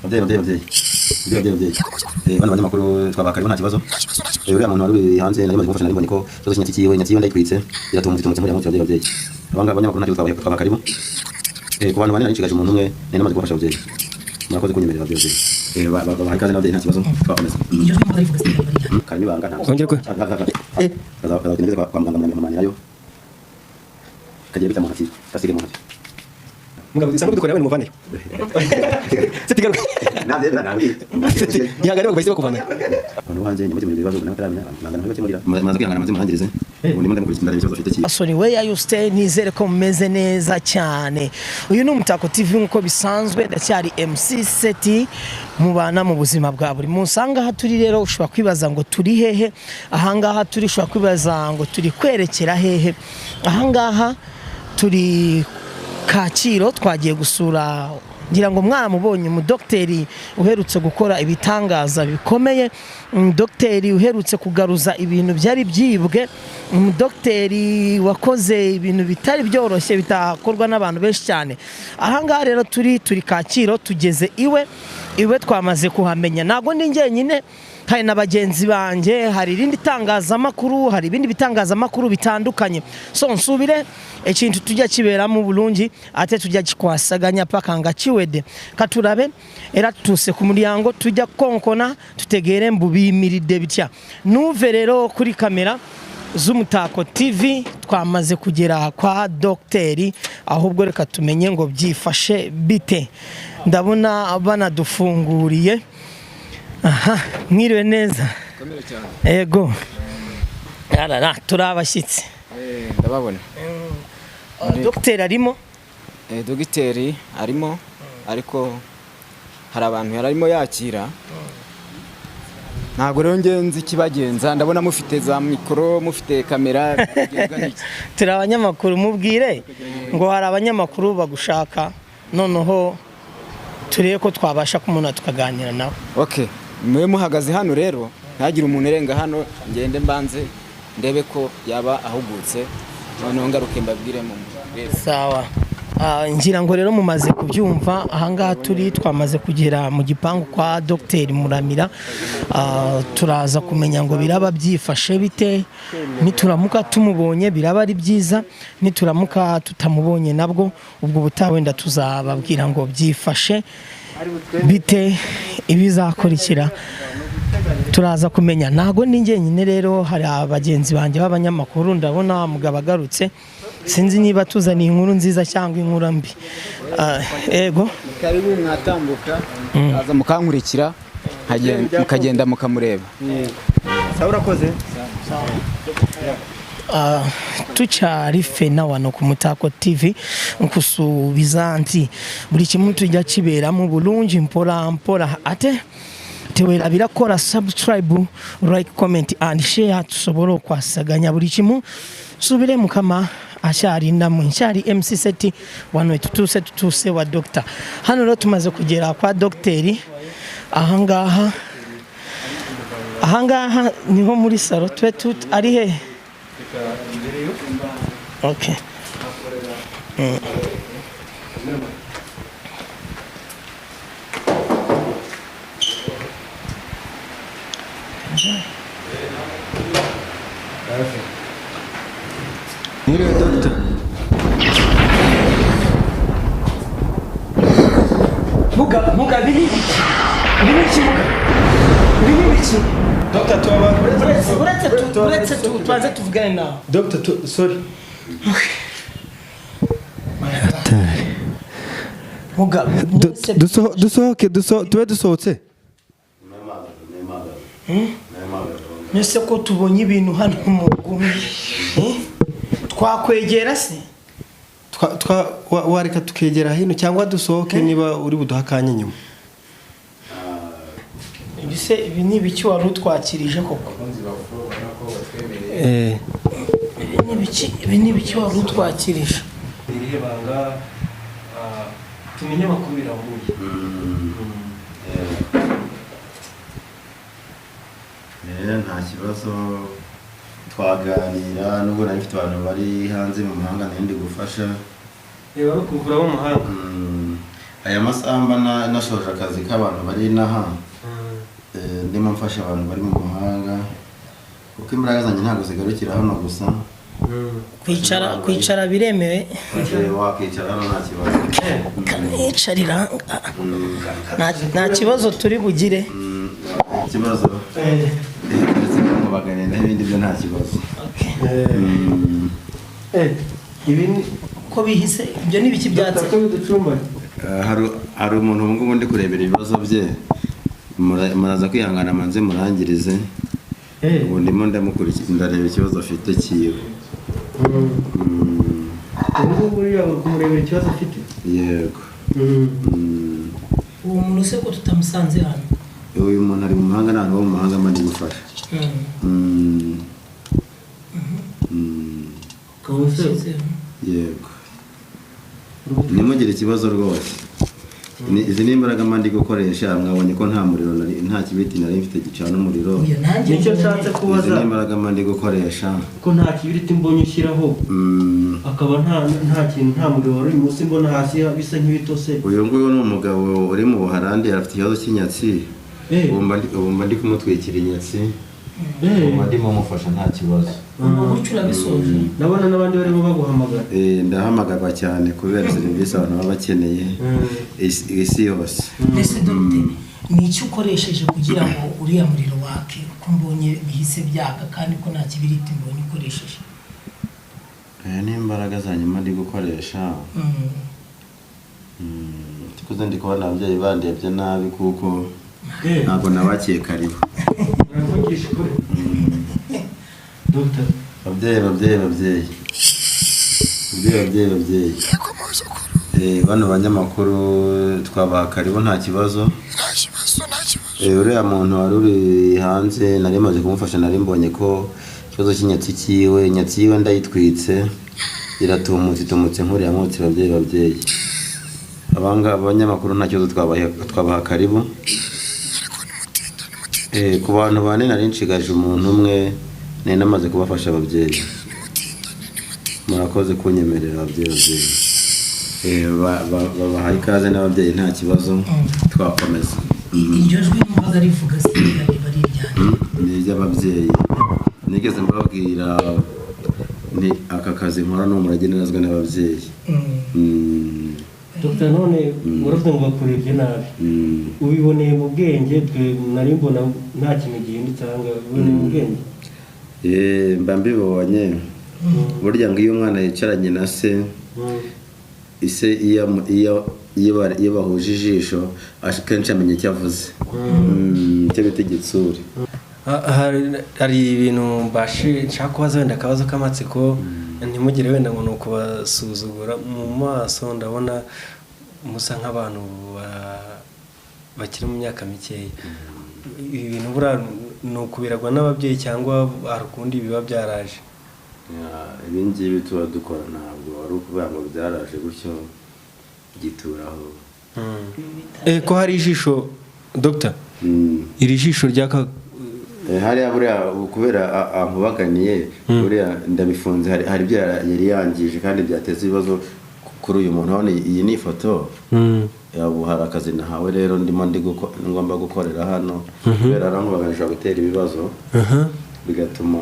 Ababyeyi, ababyeyi, ababyeyi, ababyeyi, ababyeyi, bano banyamakuru twabakariho, nta kibazo. Uriya muntu wari uri hanze nari maze kumufasha, nari mbonye ko ikibazo cy'inyatsi cyiwe, inyatsi yiwe ndayitwitse, iratumutse, itumutse muri munsi. Ababyeyi, ababyeyi, abangaba abanyamakuru nta kibazo, twabakariho. Ku bantu bane nari nshigaje umuntu umwe, nari namaze kubafasha. Ababyeyi, murakoze kunyemerera. Ababyeyi, ababyeyi, babaha ikaze n'ababyeyi, nta kibazo, twakomeza. Karimo ibanga, ntabwo Ongera kazagenda kwa muganga mumanirayo, kagiye bita mu ntoki, kasige mu ntoki. Mugabo isanzwe dukorera wenda muvaneyo. Setigaruka. Ihangane, bahise bakuvanayo. Abantu bo hanze nyuma ibibazo ubona bataramenya, bangana ntibakemurira, muraza kwihangana maze murangirize, ubu ndimo ndamukurikira, ndareba ikibazo afite cyiwe. Sorry, where you stay, nizere ko mumeze neza cyane. Uyu ni Umutako TV nk'uko bisanzwe, ndacyari MC Seti mubana mu buzima bwa buri munsi. Ahangaha turi rero ushobora kwibaza ngo turi hehe? Ahangaha turi ushobora kwibaza ngo turi kwerekera hehe? Ahangaha turi Kacyiru, twagiye gusura, ngira ngo mwaramubonye, umudogiteri uherutse gukora ibitangaza bikomeye, umudogiteri uherutse kugaruza ibintu byari byibwe, umudogiteri wakoze ibintu bitari byoroshye, bitakorwa n'abantu benshi cyane. Ahangaha rero turi Kacyiru, tugeze iwe. Iwe twamaze kuhamenya. Ntabwo ndi njyenyine, hari na bagenzi banjye, hari irindi tangazamakuru, hari ibindi bitangazamakuru bitandukanye. So nsubire ekintu tujya kiberamo bulungi, ate tujya kikwasaganya paka nga kiwedde. Katurabe era tutuuse ku mulyango, tujja kukonkona tutegeere mbu biyimiridde bitya. Nuve rero kuri kamera z'Umutako TV, twamaze kugera kwa dogiteri, ahubwo reka tumenye ngo byifashe bite. Ndabona banadufunguriye. Aha, mwiriwe neza? Komere cyane. Ego, arara turi abashyitsi. Ndababona. Dogiteri arimo? Dogiteri arimo, ariko hari abantu yari arimo yakira. Ntabwo rero nge nzi ikibagenza. Ndabona mufite za mikoro, mufite kamera, mugenzwa n'iki? Turi abanyamakuru. Mubwire ngo hari abanyamakuru bagushaka, noneho turebe ko twabasha kumubona tukaganira nawe. Okay, mube muhagaze hano rero, ntihagire umuntu urenga hano. Ngende mbanze ndebe ko yaba ahugutse, noneho ngaruke mbabwire mu murebe. Sawa. Ngira ngo rero mumaze kubyumva, ahangaha turi twamaze kugera mu gipangu kwa Dr Muramira. Turaza kumenya ngo biraba byifashe bite. Nituramuka tumubonye biraba ari byiza, nituramuka tutamubonye nabwo ubwo ubutaha wenda tuzababwira ngo byifashe bite, ibizakurikira turaza kumenya. Ntabwo ni njyenyine rero, hari abagenzi banjye b'abanyamakuru. Ndabona mugabo agarutse, sinzi niba tuzaniye inkuru nziza cyangwa inkuru mbi. Ego. Karibu, mwatambuka kaza mukankurikira, mukagenda mukamureba. Sawa, urakoze. Tukyali ffenna wano ku Mutako TV, nkusuubiza nti buli kimu tujja kibeeramu bulungi mpola mpola. Ate tewerabira kukola subscribe, like, comment and share, tusobole okwasaganya buli kimu. Suubire Mukama akyali nammwe. Nkyali MC Seti. Wano tutuuse, tutuuse wa dokita. Hano rero tumaze kugera kwa dogiteri. Ahangaha niho muri salo tube ari hehe? Okay. Mwiriwe, dogita. Muga, muga, ibi ni ibiki? Ibi ni iki, muga? Ibi ni ibiki? Dogita, tuba Uretse tubanze tuvugane nawe. Dogita, sorry. Muga, Dusohoke, tube dusohotse. Mbese ko tubonye ibintu hano mu gumi? Twakwegera se? Wareka tukegera hino cyangwa dusohoke niba uri buduha akanya nyuma. Ibi se, ibi ni ibiki wari utwakirije koko? Ibi ni ibiki? Ibi ni ibiki wari utwakirije? Irihe banga? Tumenye amakuru birambuye. Nta kibazo, twaganira nubwo nari mfite abantu bari hanze mu mahanga nari ndi gufasha. Reba, bakuvura bo mu mahanga. Aya masaha mba nashoje akazi k'abantu bari inaha. Ndimo mfasha abantu bari mu mahanga, kuko imbaraga zanjye ntabwo zigarukira hano gusa. Kwicara biremewe? Wakwicara hano nta kibazo. Kanicarira nta kibazo turi bugire. Ikibazo ndetse no kubaganira n'ibindi byo nta kibazo. Ibi ni Ko bihise, ibyo ni ibiki byatsi? Ko biducumbaye. Hari umuntu ubu ngubu ndi kurebera ibibazo bye. Muraza kwihangana manze murangirize. Ubu ndimo ndamukurikira, ndareba ikibazo afite cyiwe. Ubu ngubu uriya uri kumurebera ikibazo afite? Yego. Uwo muntu se ko tutamusanze hano? Uyu muntu ari mu mahanga, ntabwo wo mu mahanga mba ndi gufasha. Ukaba se Yego, ntimugire ikibazo rwose. Izi ni imbaraga mba ndi gukoresha. Mwabonye ko nta muriro nta kibiti nari mfite gicana umuriro. Oya, nanjye Nicyo nshatse Izi kubaza. ni imbaraga mba ndi gukoresha. Ko nta kibiriti mbonye ushyiraho, akaba nta kintu, nta muriro wari uri munsi, mbona hasi bisa nk'ibitose. Uyu nguyu ni umugabo uri mu Buholandi, afite ikibazo cy'inyatsi. Ubu mba ndi kumutwikira inyatsi. Ubu mba ndimo mufasha nta kibazo. Ubu gutyo urabisoje? Ndabona n'abandi barimo baguhamagara. Ndahamagarwa cyane kubera serivisi abantu baba bakeneye isi yose. Mbese dogiteri, ni iki ukoresheje kugira ngo uriya muriro wake, ko mbonye bihise byaka kandi ko nta kibiriti mbonye ukoresheje? Aya ni imbaraga za nyuma ndi gukoresha. Tukuze ndi kubona ababyeyi bandebye nabi kuko ntabwo nabakiye karibu. Uravugisha ukuri, dogiteri? Babyeyi, babyeyi, babyeyi, babyeyi, babyeyi, babyeyi. Bano banyamakuru twabaha karibu nta kibazo. Uriya muntu wari uri hanze nari maze kumufasha, nari mbonye ko ikibazo cy'inyatsi cyiwe, inyatsi yiwe ndayitwitse, iratumutse, itumutse nk'uriya mwotsi. Babyeyi, babyeyi, abangaba abanyamakuru nta kibazo, twabaha karibu. Ku bantu bane nari nshigaje umuntu umwe, nari namaze kubafasha. Ababyeyi, murakoze kunyemerera. Ababyeyi, babyeyi, babahaye ikaze n'ababyeyi, nta kibazo, twakomeza. Iryo jwi numvaga rivuga se riba ari iryanjye? Ni iry'ababyeyi. Nigeze mbabwira ni aka kazi nkora ni umurage narazwe n'ababyeyi. Dogiteri, none uravuze ngo bakurebye nabi. Ubiboneye mu bwenge? Twe nari mbona nta kintu gihindutse aha ngaha. Ubiboneye mu bwenge? Mba mbibonye. Burya ngo iyo umwana yicaranye na se, ise iyo bahuje ijisho, akenshi amenya icyo avuze. Icyo bita igitsure. Hari ibintu mbashi nshaka kubaza, wenda akabazo k'amatsiko, ntimugire wenda ngo ni ukubasuzugura. Mu maso ndabona musa nk'abantu bakiri mu myaka mikeya. Ibi bintu buriya ni ukubiragwa n'ababyeyi cyangwa hari ukundi biba byaraje? Ya, ibi ngibi tuba dukora ntabwo ari ukuvuga ngo byaraje gutyo gituraho. Ko hari ijisho, dogita, iri jisho ryaka. Hariya buriya ubu kubera ampubaganiye, buriya ndabifunze. Hari ibyo yari yangije kandi byateza ibibazo kuri uyu muntu. Hano iyi ni ifoto. Ubu hari akazi nahawe rero ndimo ngomba gukorera hano kubera arankubaganije gutera ibibazo, bigatuma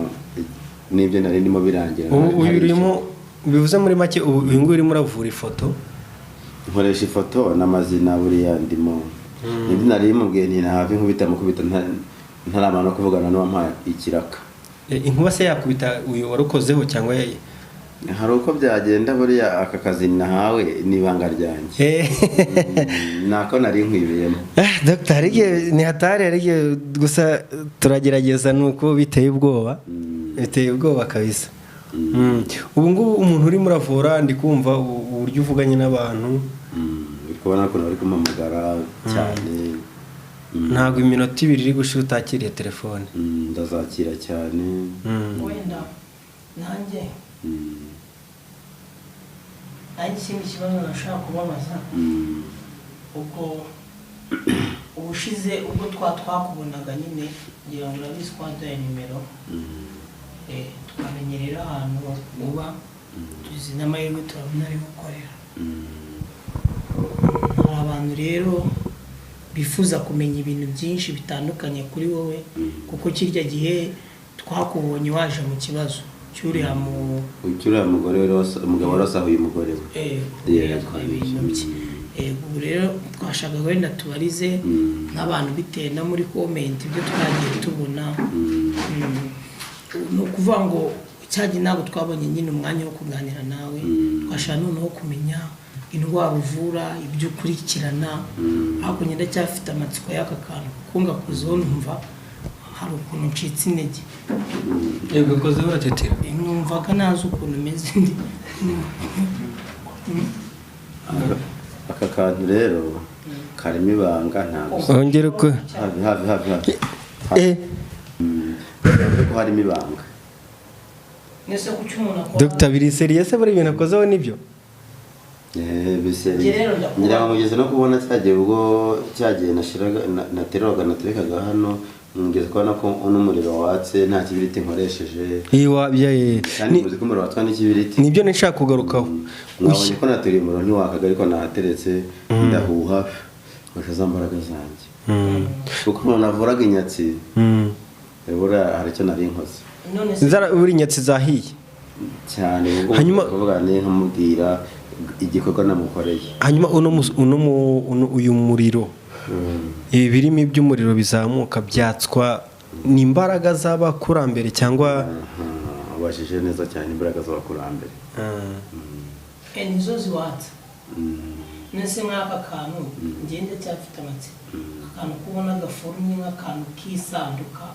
n'ibyo nari ndimo birangira. Ubu uyu urimo, bivuze muri make, ubu uyu nguyu urimo uravura ifoto? Nkoresha ifoto n'amazina. Buriya ndimo nibyo nari mubwiye nti nahave nkubita mukubita ntaramara no kuvugana n'uwampaye ikiraka. Inkuba se yakubita uyu warukozeho cyangwa Hari uko byagenda. Buriya aka kazi nahawe ni ibanga ryanjye. Nako nari nkwibiyemo. Dogita, hari igihe ni hatari, hari igihe gusa turagerageza, ni uko biteye ubwoba, biteye ubwoba kabisa. Ubu ngubu umuntu urimo uravura, ndi kumva uburyo uvuganye n'abantu. Uri kubona ukuntu bari kumpamagara cyane. Ntabwo iminota 2 iri gushira utakiriye telefone. Ndazakira cyane. Wenda nanjye ikindi kibazo nashaka kubabaza. Ubwo ubushize ubwo twakubonaga nyine, ngira ngo urabizi ko waduhaye nimero. Twamenye rero ahantu uba, tuzi n'amahirwe turabona ariho ukorera. Hari abantu rero bifuza kumenya ibintu byinshi bitandukanye kuri wowe, kuko kirya gihe twakubonye waje mu kibazo cy'uriya mu Uriya mugore wari umugabo wari wasahuye umugore we. Yatwaye ibintu bye. Ubu rero twashakaga wenda tubarize nk'abantu bitewe no muri comment ibyo twagiye tubona. Ni ukuvuga ngo cyagiye ntabwo twabonye nyine umwanya wo kuganira nawe, twashaka noneho kumenya indwara uvura, ibyo ukurikirana, ariko njye ndacyafite amatsiko y'aka kantu kuko ngakozeho numva hari ukuntu ncitse intege. Yego, kozeho uratetera. Numvaga ntazi ukuntu meze ndi. Aka kantu rero karimo ibanga, ntabwo Ongera uko. Hafi hafi hafi hafi. Eh. Ko harimo ibanga. Nese kuki umuntu akora? Dr, biri sérieux se? Buri ibintu akozeho nibyo? Biseri. Njye rero ndakubona. Ngira ngo mugeze no kubona cyagiye, ubwo cyagiye nashiraga nateruraga naterekaga hano, ngeze kubona ko n'umuriro watse nta kibiriti nkoresheje. Iwa bya Kandi muzi ko umuriro watswa n'ikibiriti. Nibyo nshaka kugarukaho. Mwabonye ko naturiye umuriro ntiwakaga, ariko nahateretse ndahuha nkoresha za mbaraga zanjye, kuko umuntu avuraga inyatsi buriya hari icyo nari nkoze. None se Inzara buri nyatsi zahiye. Cyane ubwo kuvuga ni nkamubwira igikorwa namukoreye. Hanyuma uno uno uyu muriro, ibi birimi by'umuriro bizamuka byatswa ni imbaraga z'abakurambere cyangwa? Aha, ubashije neza cyane, imbaraga z'abakurambere. Nizo ziwatsa. Nese nk'aka kantu ngende cyafite amatsiko, akantu kubona gaforumye nk'akantu k'isanduka,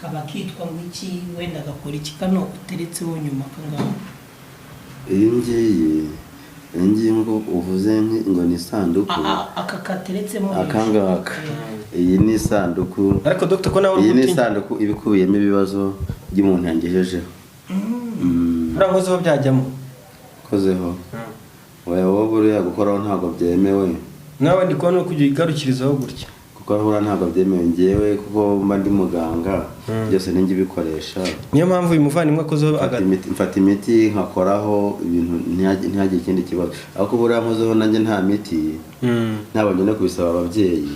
kaba kitwa ngo iki? Wenda gakora iki kano uteretseho nyuma akangaka? Iyi ngiyi nk'uko uvuze ngo ni isanduku. Aka kateretsemo hejuru. Akangaka, iyi ni isanduku. Ariko Dr, ko nawe uri Iyi ni gutinya. isanduku iba ikubiyemo ibibazo by'umuntu yangejejeho. Uriya nkozeho byajyamo? Kozeho? Oya, wowe buriya gukoraho ntabwo byemewe. Nawe ndi kubona uri kujya ugarukirizaho gutya. Kuko buriya ntabwo byemewe, ngewe kuko mba ndi muganga, byose ninjye ubikoresha. Niyo mpamvu uyu muvandimwe akozeho Mfata mfata imiti nkakoraho ibintu ntihagire ikindi kibazo, ariko buriya nkozeho nanjye nta miti, ntabwo no kubisaba ababyeyi,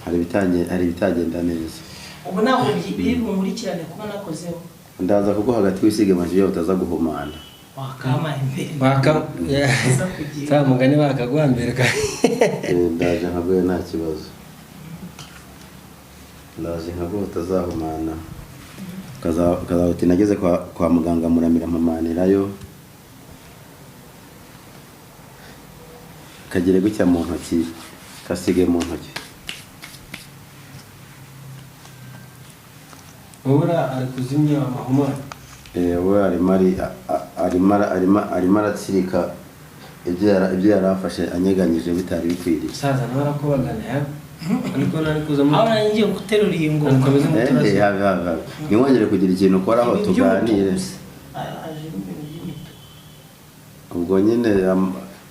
hari ibitagenda neza. Ubu ntabwo biri bunkurikirane kuba nakozeho? Ndaza kuguha hagati wisige amajwi yawe utaza guhumana. Wakama imbere. Baka Uza kugira. za mugani bakaguha mbere. Ndaje nkaguhe, nta kibazo, ndaje nkaguhe utazahumana. Ukazavuga uti nageze kwa muganga Muramira mpumanirayo. Kagire gutya mu ntoki, kasige mu ntoki. Ubura ari kuzimya amahumane. We arimo arimo aratsirika ibyo yari afashe anyeganyije bitari bikwiriye. Musaza nawe arakubagana ya ariko nari kuzamo. Aho nanjye ngiye guterura iyi ngoma. Akomeze nk'uturazi. Habe habe habe, ntiwongere kugira ikintu ukoraho. Ibintu Tuganire. by'umutuku gusa. Ajemo ibintu by'imituku. Ubwo nyine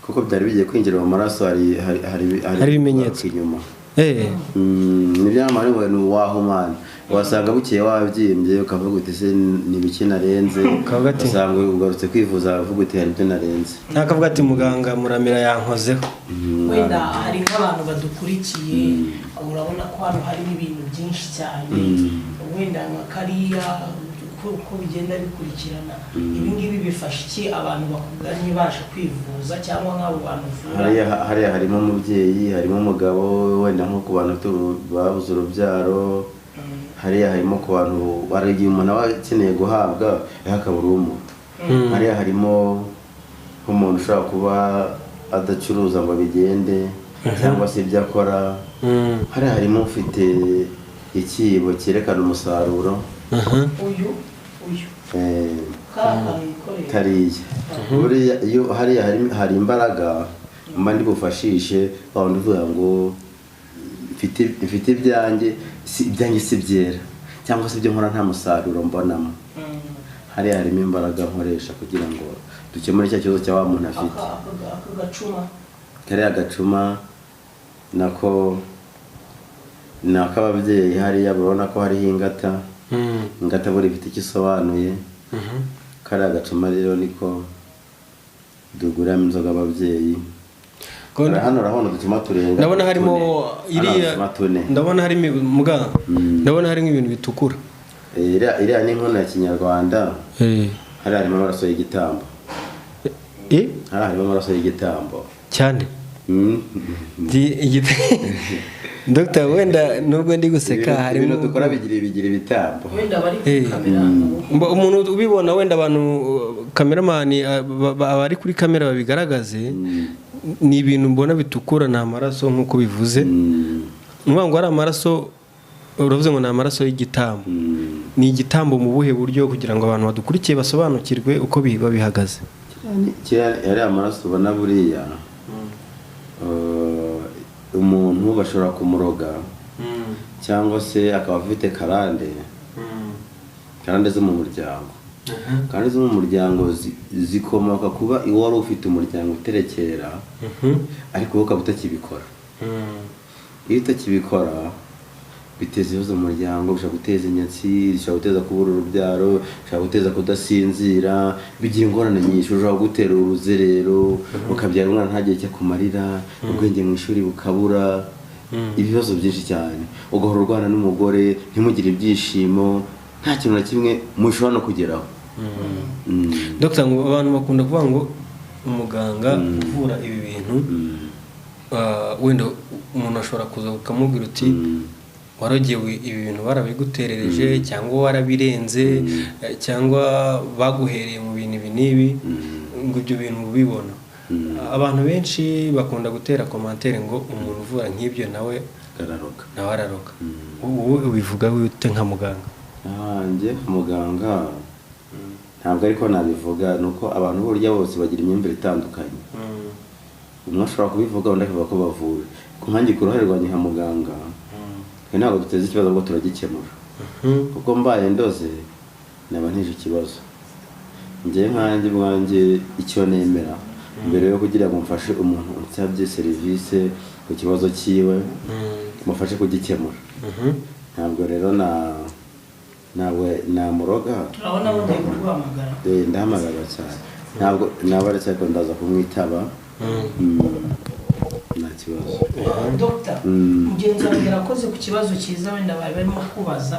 kuko byari bigiye kwinjira mu maraso, hari Hari ibimenyetso. inyuma. Ni byamara ngo ni wahumana, wasanga bukeye wabyimbye ukavuga uti se ni ibiki narenze? Ukavuga ati- Usanga ugarutse kwivuza uvuga uti hari ibyo narenze. Ntakavuga ati muganga Muramira yankozeho. Wenda hari nk'abantu badukurikiye, urabona ko hano harimo ibintu byinshi cyane, wenda nka kariya uko bigenda bikurikirana. Ibi ngibi bifasha iki abantu bakugannye baje kwivuza cyangwa nk'abo bantu uvura? Hariya harimo umubyeyi, harimo umugabo, wenda nko ku bantu babuze urubyaro. Hariya harimo ku bantu, hari igihe umuntu aba akeneye guhabwa ariko akabura umuha. Hariya harimo nk'umuntu ushobora kuba adacuruza ngo bigende cyangwa se ibyo akora. Hariya harimo ufite ikibo cyerekana umusaruro. Uyu kariya kantu yikoreye? Kariya buriya iyo hariya hari imbaraga mba ndi bufashishe wa wundi uvuga ngo mfite ibyanjye si ibyanjye si byera cyangwa se ibyo nkora nta musaruro mbonamo. Hariya harimo imbaraga nkoresha kugira ngo dukemure cya kibazo cya wa muntu afite. Aka gacuma? Kariya gacuma nako ni ak'ababyeyi. Hariya urabona ko hariho ingata. Ingata buri ifite icyo isobanuye. Kariya gacuma rero niko duguramo inzoga ababyeyi. Hano urabona uducuma turenga Ndabona harimo tune. Hano iriya, uducuma tune. ndabona harimo muganga, ndabona harimo ibintu bitukura. Iriya ni inkono ya kinyarwanda. Hariya harimo amaraso y'igitambo. Hariya harimo amaraso y'igitambo. Cyane. Dr, wenda nubwo ndi guseka, harimo Ibintu dukora bigira ibitambo. Wenda bari kuri kamera. Umuntu ubibona, wenda abantu, cameraman, abari kuri kamera babigaragaze, ni ibintu mbona bitukura, ni amaraso nk'uko bivuze. Ni ukuvuga ngo ari amaraso, uravuze ngo ni amaraso y'igitambo. Ni igitambo mu buhe buryo, kugira ngo abantu badukurikiye basobanukirwe uko biba bihagaze? Kiriya yari amaraso ubona buriya, umuntu bashobora kumuroga cyangwa se akaba afite karande, karande zo mu muryango. Karande zo mu muryango zikomoka kuba iwe wari ufite umuryango uterekera, ariko wowe ukaba utakibikora. Iyo utakibikora biteza ibibazo mu muryango, bishobora guteza inyatsi, bishobora guteza kubura urubyaro, bishobora guteza kudasinzira, bigira ingorane nyinshi. Ushobora gutera uruzerero, ukabyara umwana ntagire icyo akumarira, ubwenge mu ishuri bukabura, ibibazo byinshi cyane, ugahora urwana n'umugore, ntimugire ibyishimo, nta kintu na kimwe mushobora no kugeraho. Dr, ngo abantu bakunda kuvuga ngo umuganga uvura ibi bintu, wenda umuntu ashobora kuza ukamubwira uti warogewe, ibi bintu barabiguterereje, cyangwa warabirenze, cyangwa baguhereye mu bintu ibi n'ibi, ngo ibyo bintu ubibona. Abantu benshi bakunda gutera commentaire ngo umuntu uvura nk'ibyo nawe Kararoga. nawe araroga. Wowe ubivuga ute nka muganga? Nanjye muganga ntabwo ariko nabivuga, ni uko abantu burya bose bagira imyumvire itandukanye. Umwe ashobora kubivuga, undi akavuga ko bavura. Ku nkanjye, ku ruhare rwanjye nka muganga, twe ntabwo duteza ikibazo, ahubwo turagikemura, kuko mbaye ndoze naba nteje ikibazo. Njyewe nkanjye ubwanjye, icyo nemera, mbere yo kugira ngo mfashe umuntu unsabye serivisi ku kibazo cyiwe, mufashe kugikemura. Ntabwo rero na ntabwo namuroga. Turabona bongeye kuguhamagara. Ndahamagara cyane, ntabwo nabaretse, ariko ndaza kumwitaba. Nta kibazo. Dogita, mugenzi wanjye yarakoze ku kibazo cyiza wenda bari barimo kubaza.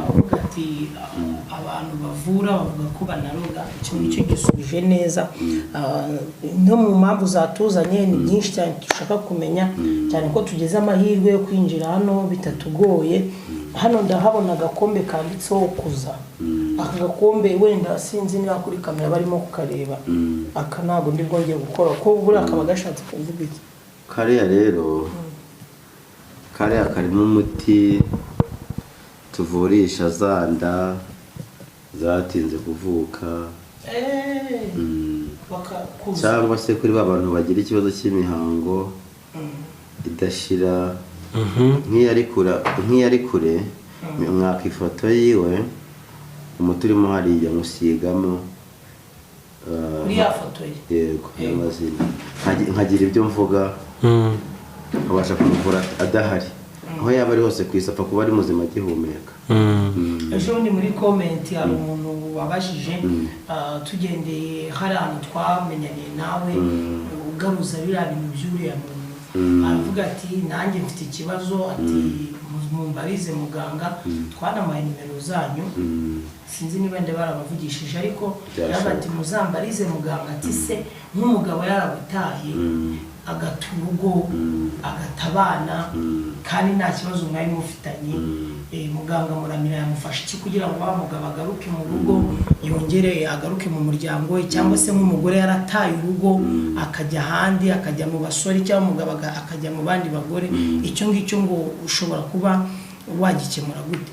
Avuga ati abantu bavura bavuga ko banaroga. Icyo ngicyo gisubije neza. No mu mpamvu zatuzanye ni byinshi cyane dushaka kumenya, cyane ko tugize amahirwe yo kwinjira hano bitatugoye. Hano ndahabona agakombe kanditseho kuza. Aka gakombe, wenda sinzi niba kuri kamera barimo kukareba, aka ntabwo ndi bwongeye gukora ko buriya kaba gashatse kuvuga iki? Kariya rero, kariya karimo umuti tuvurisha za nda zatinze kuvuka. Bakakuza. Cyangwa se kuri ba bantu bagira ikibazo cy'imihango idashira, nk'iyo ari kure, mwaka ifoto yiwe, umuti urimo hariya musigamo. Kuri ya foto ye? Yego, n'amazina. Nkagira ibyo mvuga, nkabasha kumuvura adahari, aho yaba ari hose ku isi, apfa kuba ari muzima agihumeka. Ejo bundi muri comment hari umuntu wabajije, tugendeye hari ahantu twamenyaniye nawe, ugaruza biriya bintu by'uriya muntu, aravuga ati nanjye mfite ikibazo, ati mumbarize muganga. Twanamuhaye nimero zanyu, sinzi niba wenda barabavugishije, ariko Byashoboka. yaravuga ati muzambarize muganga, ati se nk'umugabo yaragutaye, agata urugo, agata abana, kandi nta kibazo mwari mufitanye, muganga Muramira yamufasha iki kugira ngo wa mugabo agaruke mu rugo, yongere agaruke mu muryango we? Cyangwa se nk'umugore yarataye urugo, akajya ahandi, akajya mu basore, cyangwa umugabo akajya mu bandi bagore, icyo ngicyo ngo ushobora kuba wagikemura gute?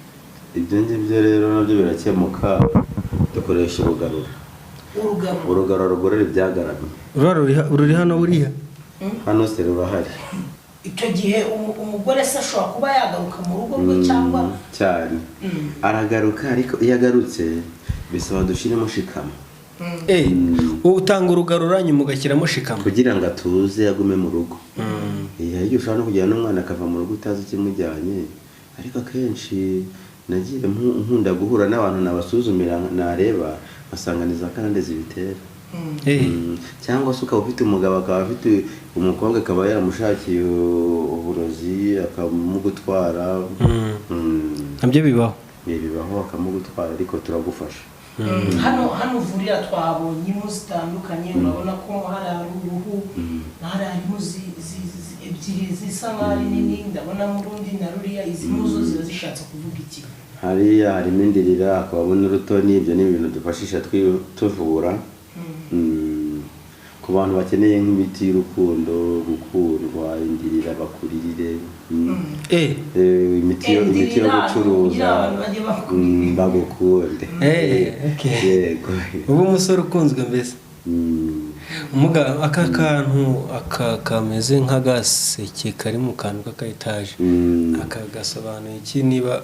Ibyo ngibyo rero nabyo birakemuka, dukoresha urugarura. Urugabo. Urugarura rugorora ibyagaramye. Ruriya ruri hano buriya? Hano se rurahari. Icyo gihe umugore se ashobora kuba yagaruka mu rugo rwe cyangwa? Cyane, aragaruka, ariko iyo agarutse bisaba dushyiremo shikama. Utanga urugarura, nyuma ugashyiramo shikama. Kugira ngo atuze, agume mu rugo. Hari igihe ushobora no kujyana n'umwana akava mu rugo utazi ikimujyanye, ariko akenshi nagiye nkunda guhura n'abantu nabasuzumira, nareba nkasanga ni za karande zibitera. Cyangwa se ukaba ufite umugabo, akaba afite umukobwa, akaba yaramushakiye uburozi akamugutwara. Nabyo bibaho. Bibaho, akamugutwara, ariko turagufasha. Hano uvurira twabonye impu zitandukanye. Urabona ko hari uruhu, hari impu ebyiri zisa nkaho ari nini, ndabonamo urundi na ruriya. Izi mpu zo ziba zishatse kuvuga iki? Hariya harimo indirira, hakabamo n'urutoni. Ibyo ni ibintu dufashisha tuvura. Ku bantu bakeneye nk'imiti y'urukundo, gukundwa, indirira bakuririre. Imiti yo Indirira, gucuruza. kugira abantu bajye bakuririra. Bagukunde. Okay. Yego. Uba umusore ukunzwe mbese. Muga, aka kantu aka kameze nk'agaseke kari mu kantu k'aka etaje, aka gasobanuye iki, niba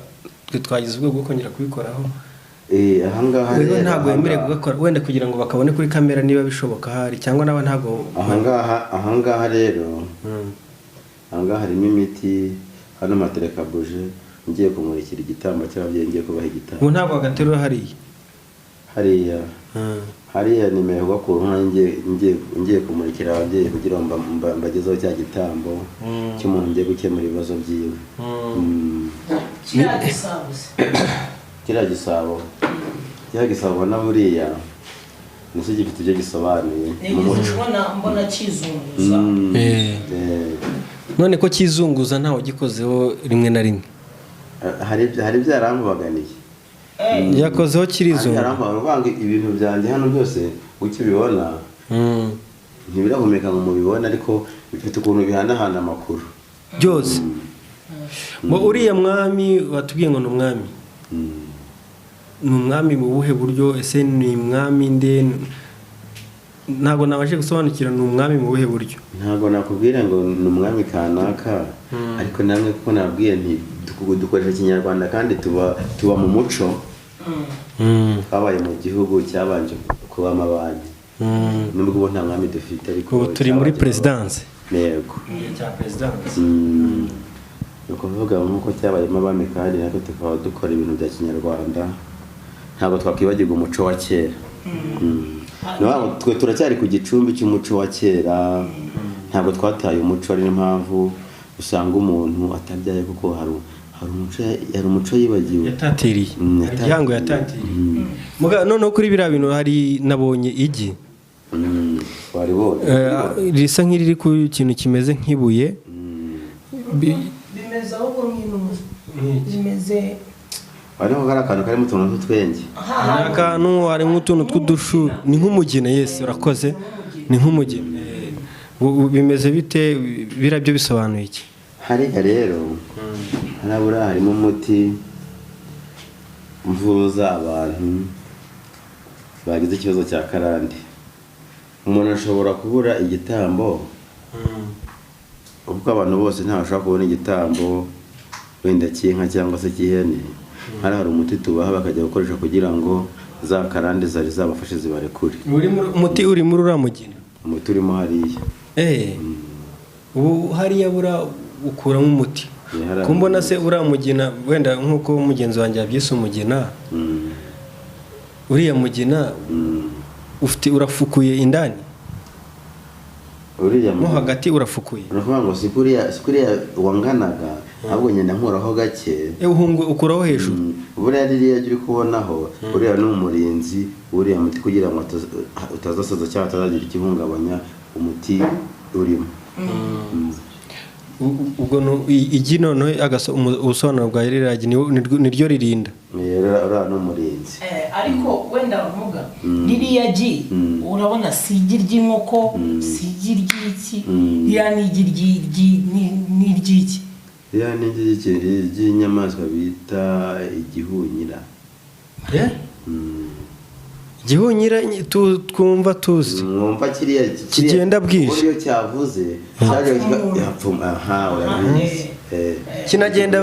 twe twagize ubwoko bwo kongera kubikoraho? Ahangaha Wewe rero, ntabwo wemerewe ahangaha- kugakora wenda kugira ngo bakabone kuri kamera niba bishoboka ahari, cyangwa nawe ntabwo? Ahangaha rero, ahangaha harimo imiti. Hano matereka buje, ngiye kumurikira igitambo cy'ababyeyi, ngiye kubaha igitambo. Ubu ntabwo wagaterura hariya? Hariya nemererwa ku nka, ngiye kumurikira ababyeyi kugira ngo mbagezeho cya gitambo cy'umuntu ngiye gukemura ibibazo byiwe. Kiriya gisabo se? Kiriya gisabo ubona buriya nicyo gifite ibyo gisobanuye mu Nigeze muco. mbona kizunguza. None ko kizunguza ntawe ugikozeho rimwe na rimwe? Hari ibyo yarambaganiye. Yakozeho kirizungu. Yarambaganiye uvuga ibintu byanjye hano byose ukibibona ntibirahumeka ngo mubibone, ariko bifite ukuntu bihanahana amakuru. Byose ngo uriya mwami watubwiye ngo ni umwami, ni umwami mu buhe buryo? Ese ni umwami nde? Ntabwo nabashe gusobanukira, ni umwami mu buhe buryo? Ntabwo nakubwira ngo ni umwami kanaka, ariko namwe kuko nabwiye nti dukoresha ikinyarwanda kandi tuba mu muco. Twabaye mu gihugu cyabanje kubamo abami, nubwo ubu nta mwami dufite, ariko Ubu turi muri cyabanje. Perezidanse. Yego. Cya perezidanse. Ni ukuvuga nk'uko cyabayemo abami kandi natwe tukaba dukora ibintu bya kinyarwanda, ntabwo twakwibagirwa umuco wa kera. Ni ukuvuga ngo twe turacyari ku gicumbi cy'umuco wa kera, ntabwo twataye umuco. Ari niyo mpamvu usanga umuntu atabyaye kuko hari umuco yibagiwe. Yatatiriye. Yatatiriye. Igihango yatatiriye. Muga, noneho kuri biriya bintu hari nabonye igi. Waribonye? Risa nk'iriri ku kintu kimeze nk'ibuye. Bimeze ahubwo nk'intuza bimeze. Hariho kari akantu karimo utuntu tw'utwenge. Hari akantu harimo utuntu tw'udushu, ni nk'umugina. Yes, urakoze, ni nk'umugina. Bimeze bite biriya byo? Bisobanuye iki? Hariya rero harabura harimo umuti mvuza abantu bagize ikibazo cya karande. Umuntu ashobora kubura igitambo, ubwo abantu bose ntibashobora kubona igitambo wenda cy'inka cyangwa se cy'ihene. Hari umuti tubaha bakajya gukoresha kugira ngo za karande zari zabafashe zibarekure. Umuti uri muri uriya mugina? Umuti urimo hariya. Ubu hariya bura ukuramo umuti? Hariya. Ko mbona se uriya mugina, wenda nk'uko mugenzi wanjye yabyise umugina, uriya mugina ufite urafukuye indani? Uriya mo mugina. Hagati urafukuye? Ni ukuvuga ngo si kuriya wanganaga, ahubwo ngenda nkuraho gake. Ukuraho hejuru? Buriya ririya uri kubonaho, uriya ni umurinzi uriya muti kugira ngo utazasaza cyangwa utazagira igihungabanya umuti urimo. Ubwo igi noneho ubusobanuro bwa ririya gi niryo ririnda? Uriya ni umurinzi. Ariko wenda bavuga ririya gi, urabona si igi ry'inkoko, si igi ry'iki, ririya ni igi ni iry'iki? Ririya ni igi ry'inyamaswa bita igihunyira. Igihunyira twumva tuzi. Mwumva kiriya Kigenda bwije. Uburyo cyavuze cyaje yapfuma, aha urabizi. Kinagenda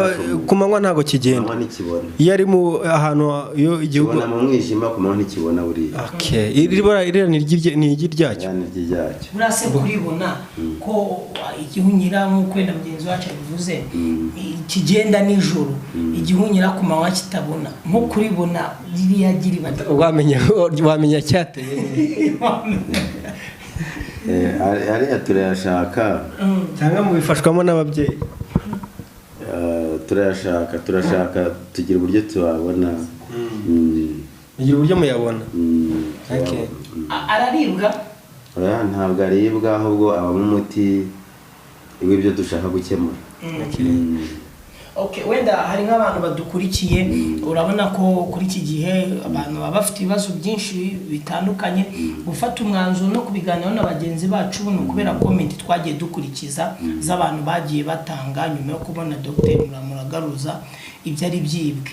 ku manywa, ntabwo kigenda. Ku manywa ntikibona. Iyo ari mu ahantu, iyo igihugu Kibona mu mwijima, ku manywa ntikibona buriya. Okay, iri bara iriya ni ni igi ryacyo. Iriya ni iryi ryacyo. Buriya se kuribona ko igihunyira, nk'uko wenda mugenzi wacu abivuze, kigenda nijoro, igihunyira ku manywa kitabona, nko kuribona ririya gi riba Wamenya cyateye. Ariya turayashaka. Cyangwa mubifashwamo n'ababyeyi? Turayashaka, turashaka tugira uburyo tuyabona. Mugira uburyo muyabona? Mm. Okay. Araribwa? Oya, ntabwo aribwa, ahubwo abamo umuti w'ibyo dushaka gukemura. Okay, wenda hari nk'abantu badukurikiye, urabona ko kuri iki gihe abantu baba bafite ibibazo byinshi bitandukanye. Gufata umwanzuro no kubiganiraho na bagenzi bacu ni ukubera comment twagiye dukurikiza z'abantu bagiye batanga nyuma yo kubona Dr Muramuragaruza ibyo ari byibwe.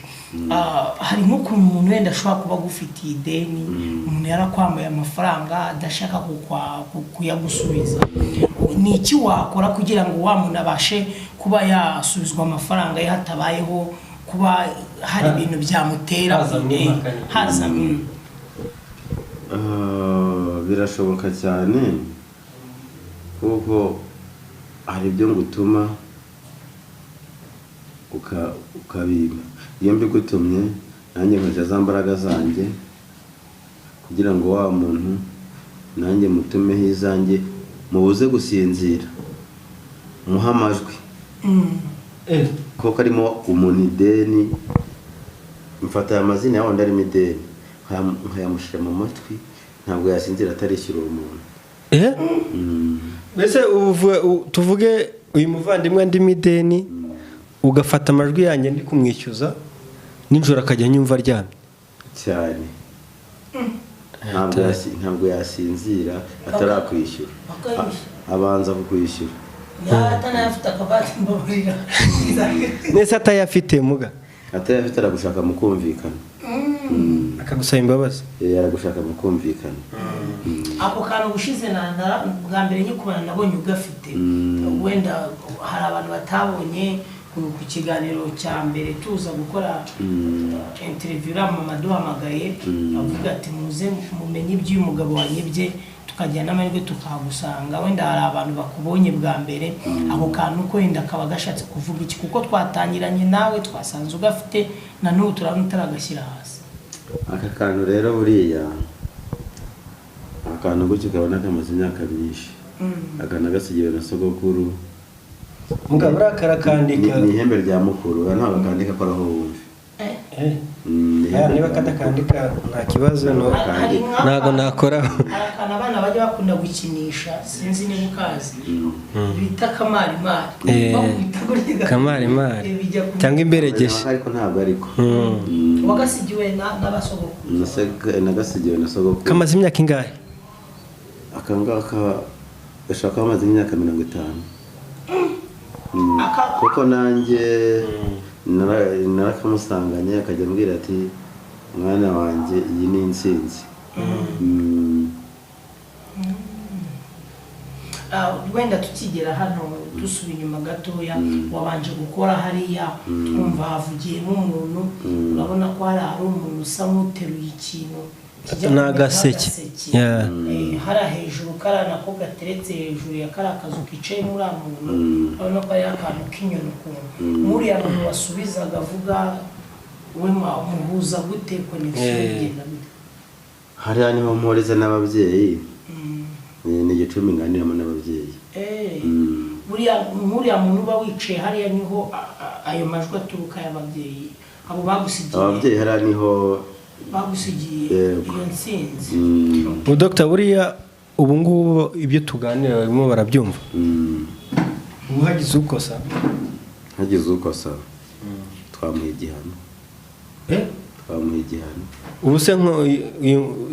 Hari nk'ukuntu umuntu wenda ashobora kuba agufitiye ideni, umuntu yarakwambaye amafaranga adashaka kuyagusubiza. Ni iki wakora kugira ngo wa muntu abashe kuba yasubizwa amafaranga ye hatabayeho kuba hari ibintu byamutera Haza impaka. Haza. Birashoboka cyane, kuko hari ibyo ngutuma ukabimpa. Iyo mbigutumye, nanjye nkoresha za mbaraga zanjye kugira ngo wa muntu nanjye mutumeho izanjye, mubuze gusinzira, muhe amajwi, kuko arimo umuntu ideni. Mfata aya mazina ya wundi arimo ideni, nkayamushyira mu matwi, ntabwo yasinzira atarishyura uwo muntu. Mbese tuvuge uyu muvandimwe ndimo ideni, ugafata amajwi yanjye ndi kumwishyuza nijoro, akajya anyumva aryamye? Cyane. Ntabwo yasinzira atarakwishyura. Bakayishyura. Abanza kukwishyura. Yaba atanayafite akabati mbabarira. Nese atayafite muga? Atayafite aragushaka mukumvikana. Akagusaba imbabazi? Aragushaka mukumvikana. Ako kantu ubushize bwa mbere nkikubona nabonye ugafite. Wenda hari abantu batabonye ku kiganiro cya mbere tuza gukora interview, uriya mama duhamagaye avuga ati: "Muze mumenye iby'uyu mugabo wanyibye," tukagira n'amahirwe tukahagusanga. Wenda hari abantu bakubonye bwa mbere, ako kantu ko wenda kaba gashatse kuvuga iki? Kuko twatangiranye nawe twasanze ugafite, na n'ubu turabona utaragashyira hasi. Aka kantu rero, buriya akantu gutyo ukabona kamaze imyaka myinshi, aka nagasigiwe na sogokuru. Mugabo uriya karakandika. Ni ihembe rya mukuru. Oya, ntabwo akandika, akoraho wumve. Ni Aya, ihembe niba rya mukuru. kadakandika nta kibazo, no. Hari Ntabwo nakoraho. Hari akantu abana bajya bakunda gukinisha, sinzi niba ukazi, bita kamarimari. Bakubita gutya. Kamarimari. Bijya Cyangwa imberegeshe. Ariko ntabwo ariko. Wagasigiwe n'abasogokuru? Nagasigiwe na sogokuru. Kamaze imyaka ingahe? Aka ngaka gashobora kuba kamaze imyaka 50. Kuko nanjye narakamusanganye, akajya ambwira ati: "Mwana wanjye, iyi ni intsinzi." Wenda tukigera hano, dusuba inyuma gatoya, wabanje gukora hariya, twumva havugiyemo umuntu. Urabona ko hari umuntu usa nk'uteruye ikintu kijya Ni kumera agaseke. nk'agaseke. Hariya hejuru, kariya nako gateretse hejuru ya kariya kazu kicayemo uriya muntu, urabona ko hariho akantu k'inyoni ukuntu. Nk'uriya muntu wasubizaga avuga, we muhuza gute? Connection igenda gute? Hariya niho mpuriza n'ababyeyi. Ni igicumbi nganiramo n'ababyeyi. Buriya nk'uriya muntu uba wicaye hariya, niho ayo majwi aturuka y'ababyeyi abo bagusigiye? Ababyeyi hariya niho. Bagusigiye Yego. iyo ntsinzi. Ubu dogita, buriya ubu ngubu ibyo tuganira barimo barabyumva? Ubu hagize ukosa? Hagize ukosa twamuha igihano. Twamuha igihano. Ubu se nko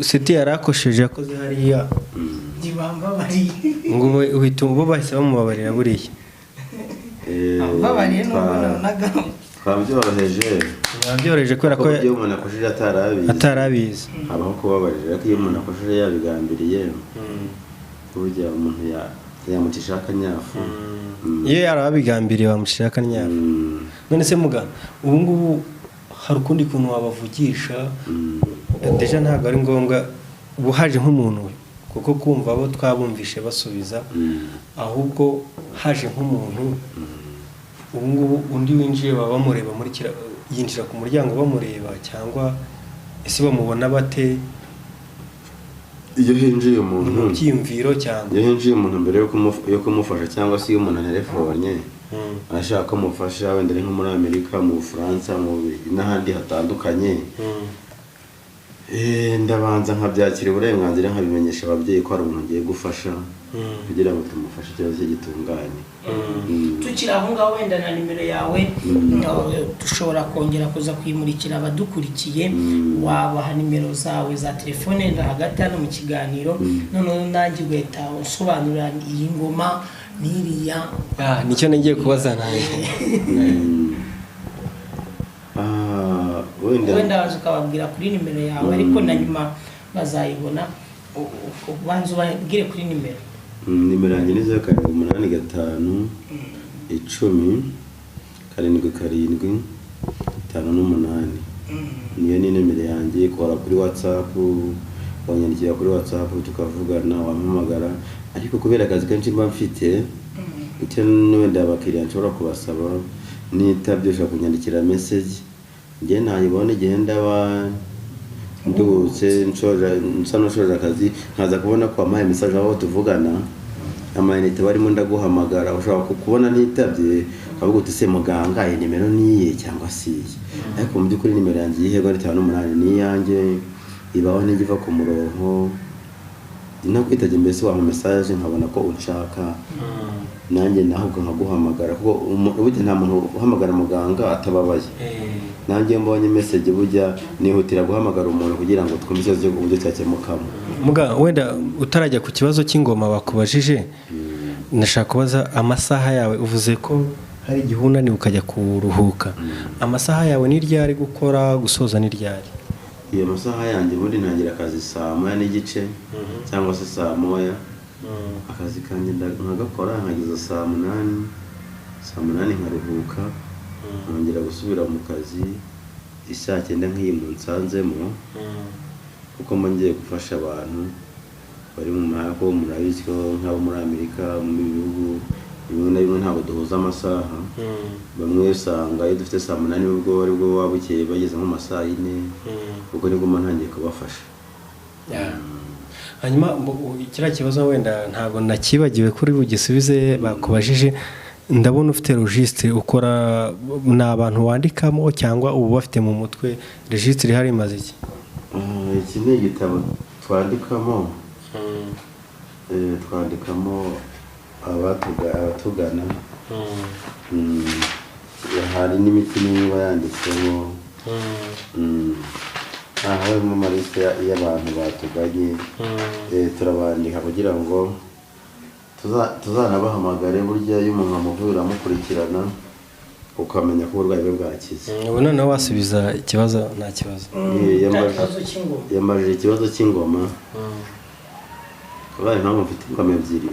seti yari akosheje yakoze hariya, Ntibambabariye. ngo uhita ubu bahise bamubabarira buriya? Bambabariye nubwo nabonaga Twabyoroheje. Babyoroheje kubera ko Kuko iyo umuntu akosheje atarabizi, atarabizi, habaho kubabarira. Ariko iyo umuntu akosheje yabigambiriye, burya umuntu ya Yamucishaho akanyafu. Iyo yarababigambiriye bamuciraho akanyafu. None se muga, ubu ngubu hari ukundi kuntu wabavugisha? Déjà ntabwo ari ngombwa, ubu haje nk'umuntu, kuko kumva abo twabumvishe basubiza, ahubwo haje nk'umuntu ubu ngubu undi winjiye, baba bamureba muri kira, yinjira ku muryango bamureba, cyangwa ese bamubona bate? Iyo hinjiye Ni umuntu, mu byiyumviro cyangwa? Iyo hinjiye umuntu mbere yo kumufasha, cyangwa se iyo umuntu antelefonnye ashaka ko mufasha, wenda ari nko muri Amerika, mu Bufaransa, mu Bubiligi n'ahandi hatandukanye, ndabanza nkabyakira uburenganzira, nkabimenyesha ababyeyi ko hari umuntu ngiye gufasha, kugira ngo tumufashe ikibazo cye gitunganye. Tukiri aho ngaho, wenda na nimero yawe dushobora kongera kuza kuyimurikira abadukurikiye. Wabaha nimero zawe za telefone na hagati hano mu kiganiro, noneho nanjye ugahita usobanurira iyi ngoma n'iriya. Ah, nicyo nagiye kubaza nanjye. Ah, wenda Wenda waza ukababwira kuri nimero yawe, ariko na nyuma bazayibona. Ubanza ubabwire kuri nimero. Nimero yanjye ni 0785 10 77 58. Niyo ni nimero yanjye ikora kuri WhatsApp. Wanyandikira kuri WhatsApp tukavugana, wampamagara, ariko kubera akazi kenshi mba mfite, icyo wenda abakiriya nshobora kubasaba, nitabye ushobora kunyandikira message, njye nayibona igihe ndaba nduhutse, nsa n'ushoje akazi, nkaza kubona ko wampaye message aho tuvugana, amayinite barimo ndaguhamagara. Ushobora kubona ntitabye ukavuga uti: "Se muganga, iyi nimero ni iye cyangwa si iye?" Ariko mu by'ukuri nimero yanjye yihego ni 58, ni iyanjye, ibaho ntijya iva ku murongo. Nakwitabye mbese, wampa message nkabona ko unshaka, nanjye nahubwo nkaguhamagara, kuko burya nta muntu uhamagara muganga atababaye. Nanjye iyo mbonye message, burya nihutira guhamagara umuntu kugira ngo twumve ikibazo uburyo cyakemukamo. Muga, wenda utarajya ku kibazo cy'ingoma bakubajije, ndashaka kubaza amasaha yawe. Uvuze ko hari igihe unaniwe ukajya kuruhuka. Amasaha yawe ni ryari gukora, gusoza ni ryari? Iyo masaha yanjye, ubundi ntangira akazi saa 1:30 cyangwa se saa 1. Akazi kanjye nkagakora nkageza saa 8. Saa 8 nkaruhuka, nkongera gusubira mu kazi isaa 9 nk'iyi munsanzemo, kuko mba ngiye gufasha abantu bari mu mahanga, ko murabizi ko nk'abo muri Amerika, mu bihugu bimwe na bimwe ntabwo duhuza amasaha. Bamwe usanga iyo dufite saa 8 ubwo aribwo baba bukeye, bageze nko mu ma saa 4, ubwo nibwo mba ntangiye kubafasha. Hanyuma kiriya kibazo wenda ntabwo nakibagiwe kuri bugisubize bakubajije. Ndabona ufite registre ukora, ni abantu wandikamo cyangwa ubu bafite mu mutwe? Registre ihari imaze iki? Ah, iki ni igitabo twandikamo, twandikamo abatugana. Hari n'imiti nimwe iba yanditsemo. Aha harimo amaliste y'abantu batuganye. Turabandika kugira ngo tuzanabahamagare. Burya iyo umuntu amuvuye uramukurikirana, ukamenya ko uburwayi bwe bwakize. Ubu noneho wasubiza ikibazo, nta kibazo. Cya kibazo cy'ingoma. Yambajije ikibazo cy'ingoma. Kubaye impamvu mfite ingoma ebyiri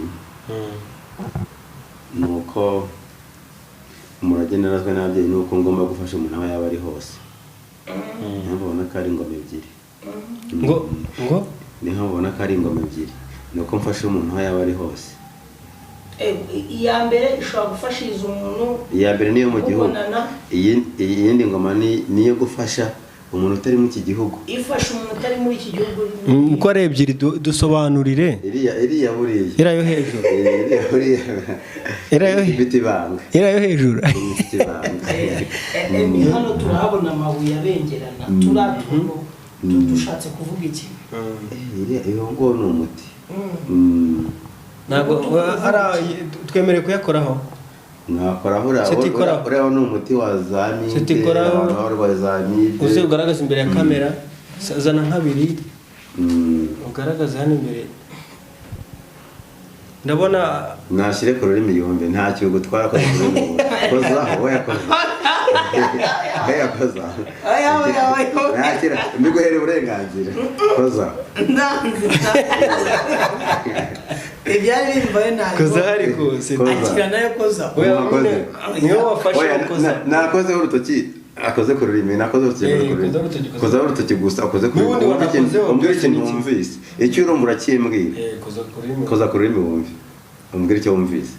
ni uko umurage narazwe n'ababyeyi, ni uko ngomba gufasha umuntu aho yaba ari hose. Niyo mpamvu ubona ko ari ingoma ebyiri. Ngo? Niyo mpamvu ubona ko ari ingoma ebyiri, ni uko mfasha umuntu aho yaba ari hose. Iya mbere ishobora gufashiriza umuntu Iya mbere niyo mu gihugu. Kubonana. Iyindi ngoma ni niyo gufasha umuntu utari muri iki gihugu. Ifasha umuntu utari muri iki gihugu. Uko ari ebyiri, dusobanurire. Iriya buriya Iriya yo hejuru. Iriya buriya Iriya yo ifite ibanga. Iriya yo hejuru. Ifite ibanga. Hano turahabona amabuye abengerana, turiya tuntu dushatse kuvuga iki? Iriya iyo ngo ni umuti. Ntabwo twemerewe kuyakoraho. Mwakoraho uriya. Seti ikoraho. Uriya ni umuti wa za amibe. Seti ikoraho. Abantu baba barwaye za amibe. Uze ugaragaze imbere ya kamera, zana nk'abiri, ugaragaze hano imbere, ndabona. Nashyire ku rurimi yumve, ntacyo gutwara koza ku rurimi, kozaho, we yakoze, we yakozaho. Oya, oya, oya. Ntakira mbiguhere uburenganzira, kozaho. Ndanze. Ibyari bimbaye ntabwo. Koza ariko Seti. Koza. Akira nayo koza. Oya, Mwakoze. niwe wafashe Oya, ukoza. Nakozeho urutoki, akoze ku rurimi, nakoze urutoki Eh, ku rurimi. kozaho urutoki, kozaho. Kozaho urutoki gusa akoze ku rurimi. N'ubundi Wumve ikintu, wanakozeho, umbwire ikintu byose ni wumvise. Icyo urumva urakimbwira. Eh, koza ku rurimi. Koza ku rurimi wumve, umbwire icyo wumvise.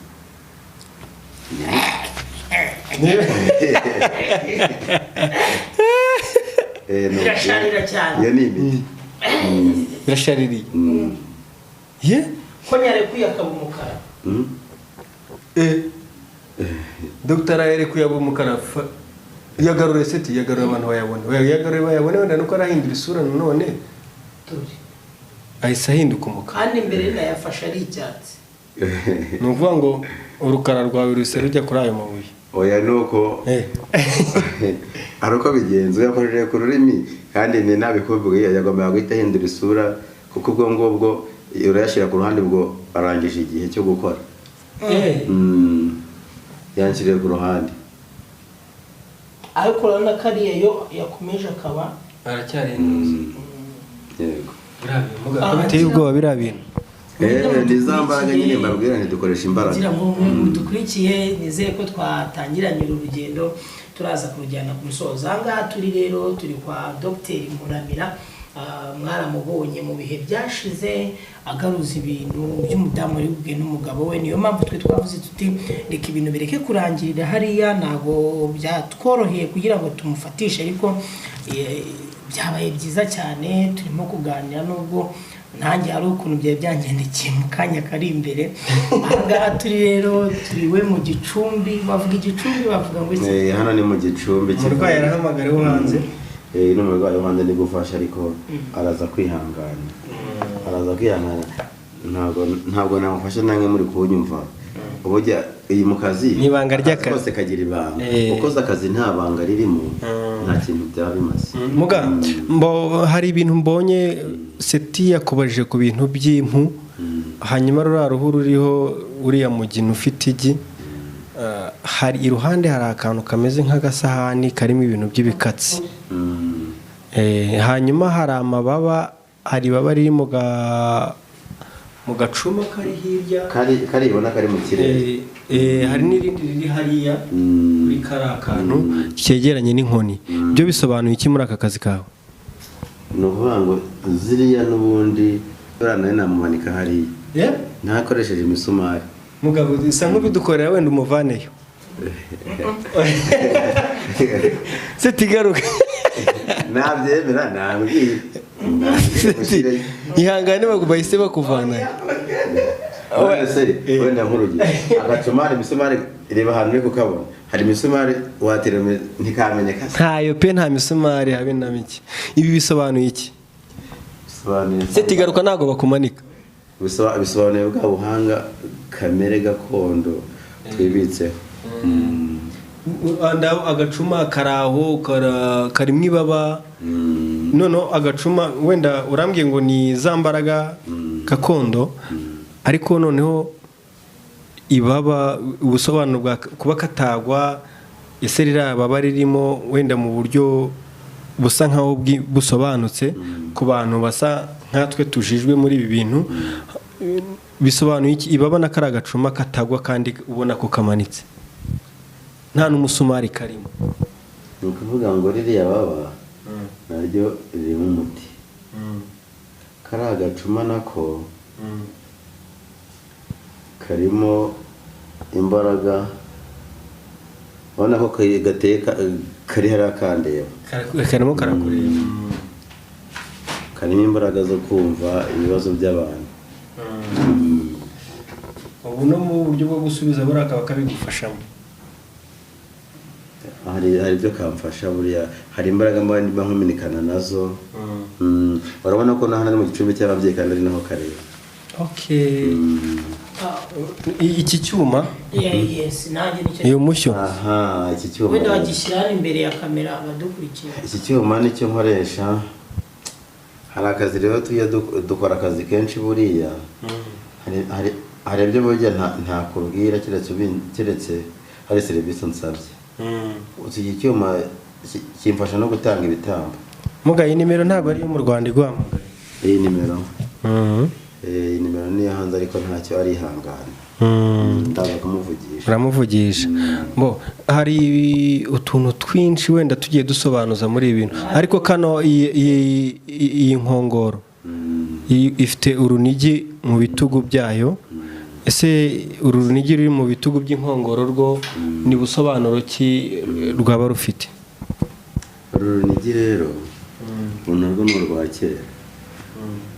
Birasharira cyane. Iyo ni imiti. Birashaririye. Ye? Ko nyarekuye akaba umukara. Eh. Dr. Arerekuye aba umukara. Yagarure Seti, yagarure abantu bayabone. Oya, yagarure bayabone, wenda nuko arahindura isura nanone. Turi. Ahise ahinduka umukara. Kandi mbere nayafashe ari icyatsi. Ni ukuvuga ngo urukara rwawe ruhise rujya kuri ayo mabuye. Oya, nuko Eh. ari uko bigenza, yakojeje ku rurimi kandi ni nabikubwiye, yagombaga guhita ahindura isura, kuko ubwo ngubwo urayashyira ku ruhande, ubwo arangije igihe cyo gukora. Eh. Yanshyiriye ku ruhande. Ariko urabona ko ariya yo yakomeje akaba Aracyari intuzi. Yego. Biriya bintu, muga, ko biteye ubwoba biriya bintu. Ni za mbaraga nyine mbabwira, ntidukoresha imbaraga. Kugira ngo mwe dukurikiye, nizere ko twatangiranye uru rugendo, turaza kurujyana ku musozo. Aha ngaha turi rero, turi kwa Dogiteri Muramira. Mwaramubonye mu bihe byashize agaruza ibintu by'umudamu wari bubwe n'umugabo we. Niyo mpamvu twe twavuze tuti reka ibintu bireke kurangirira hariya. Ntabwo byatworoheye kugira ngo tumufatishe, ariko byabaye byiza cyane. Turimo kuganira nubwo nanjye hari ukuntu byari byangendekeye mu kanya kari imbere. Aha ngaha turi rero, turiwe mu Gicumbi. Bavuga Igicumbi, bavuga ngo iki? Hano ni mu Gicumbi. Umurwayi arahamagara wo hanze. N'umurwayi wo hanze ndi gufasha, ariko araza kwihangana, araza kwihangana. Ntabwo namufasha namwe muri kunyumva. Ubujya iyi mu kazi, Ni ibanga ry'akazi. kose kagira ibanga. Eh. Ukoze akazi nta banga ririmo, nta kintu byaba bimaze. Muga, mbo hari ibintu mbonye. Seti yakubajije ku bintu by'impu, hanyuma ruriya ruhu ruriho uriya mugina ufite igi. Hari iruhande hari akantu kameze nk'agasahani karimo ibintu by'ibikatsi. Hanyuma hari amababa, hari ibaba riri mu gacuma kari hirya. Kari karibona kari mu kirere. Hari n'irindi riri hariya kuri kariya kantu kegeranye n'inkoni. Byo bisobanuye iki muri aka kazi kawe? Ni ukuvuga ngo ziriya n'ubundi buriya nawe namumanika hariya ntakoresheje imisumari. Mugabo, isa nk'ubidukorera, wenda umuvaneyo. Seti, garuka. Nabyemera, nambwira. Seti, ihangane, bahise bakuvanayo. Wenda se, wenda nk'urugero agacuma, hari imisumari, reba ahantu uri kukabona hari imisumari, watera ntikamenyeka se. Ntayo pe, nta misumari habe na mike. Ibi bisobanuye iki? Bisobanuye Seti, garuka, ntabwo bakumanika. Bisobanuye bwa buhanga kamere gakondo twibitseho. Agacuma kari aho, karimo ibaba. Noneho agacuma, wenda urambwiye ngo ni za mbaraga gakondo, ariko noneho ibaba, ubusobanuro bwa kuba katagwa, ese ririya baba ririmo, wenda mu buryo busa nkaho busobanutse ku bantu basa nkatwe tujijwe muri ibi bintu, bisobanuye iki ibaba na kariya gacuma katagwa kandi ubona ko kamanitse, nta n'umusumari karimo? Ni ukuvuga ngo ririya baba naryo ririmo umuti, kariya gacuma nako karimo imbaraga. Ubona ko gateye kari hariya kandeba. Karimo karakureba. Karimo imbaraga zo kumva ibibazo by'abantu. Ubu no mu buryo bwo gusubiza buriya kaba kabigufashamo. Hari ibyo kamfasha buriya, hari imbaraga mba ndimo nkominikana nazo. Urabona ko na hano ari mu gicumbi cy'ababyeyi kandi ari naho kareba. Okay. Iki cyuma? Yes, nanjye nicyo. Iyo mushyo. Aha, iki cyuma. Wenda wagishyira hano imbere ya kamera abadukurikiye. Iki cyuma nicyo nkoresha. Hari akazi rero tujya dukora, akazi kenshi buriya. Hari ibyo burya ntakubwira keretse hari serivisi nsabye. Iki cyuma kimfasha no gutanga ibitambo. Muga, iyi nimero ntabwo ari iyo mu Rwanda iguhamagaye. Iyi nimero? Nimero niyo hanze, ariko ntacyo, arihangana, ndaza kumuvugisha. Uramuvugisha. Bo hari utuntu twinshi wenda tugiye dusobanuza muri ibi bintu, ariko kano iyi nkongoro ifite urunigi mu bitugu byayo. Ese uru runigi ruri mu bitugu by'inkongoro rwo ni busobanuro ki rwaba rufite? Uru runigi rero, uru narwo ni urwa kera,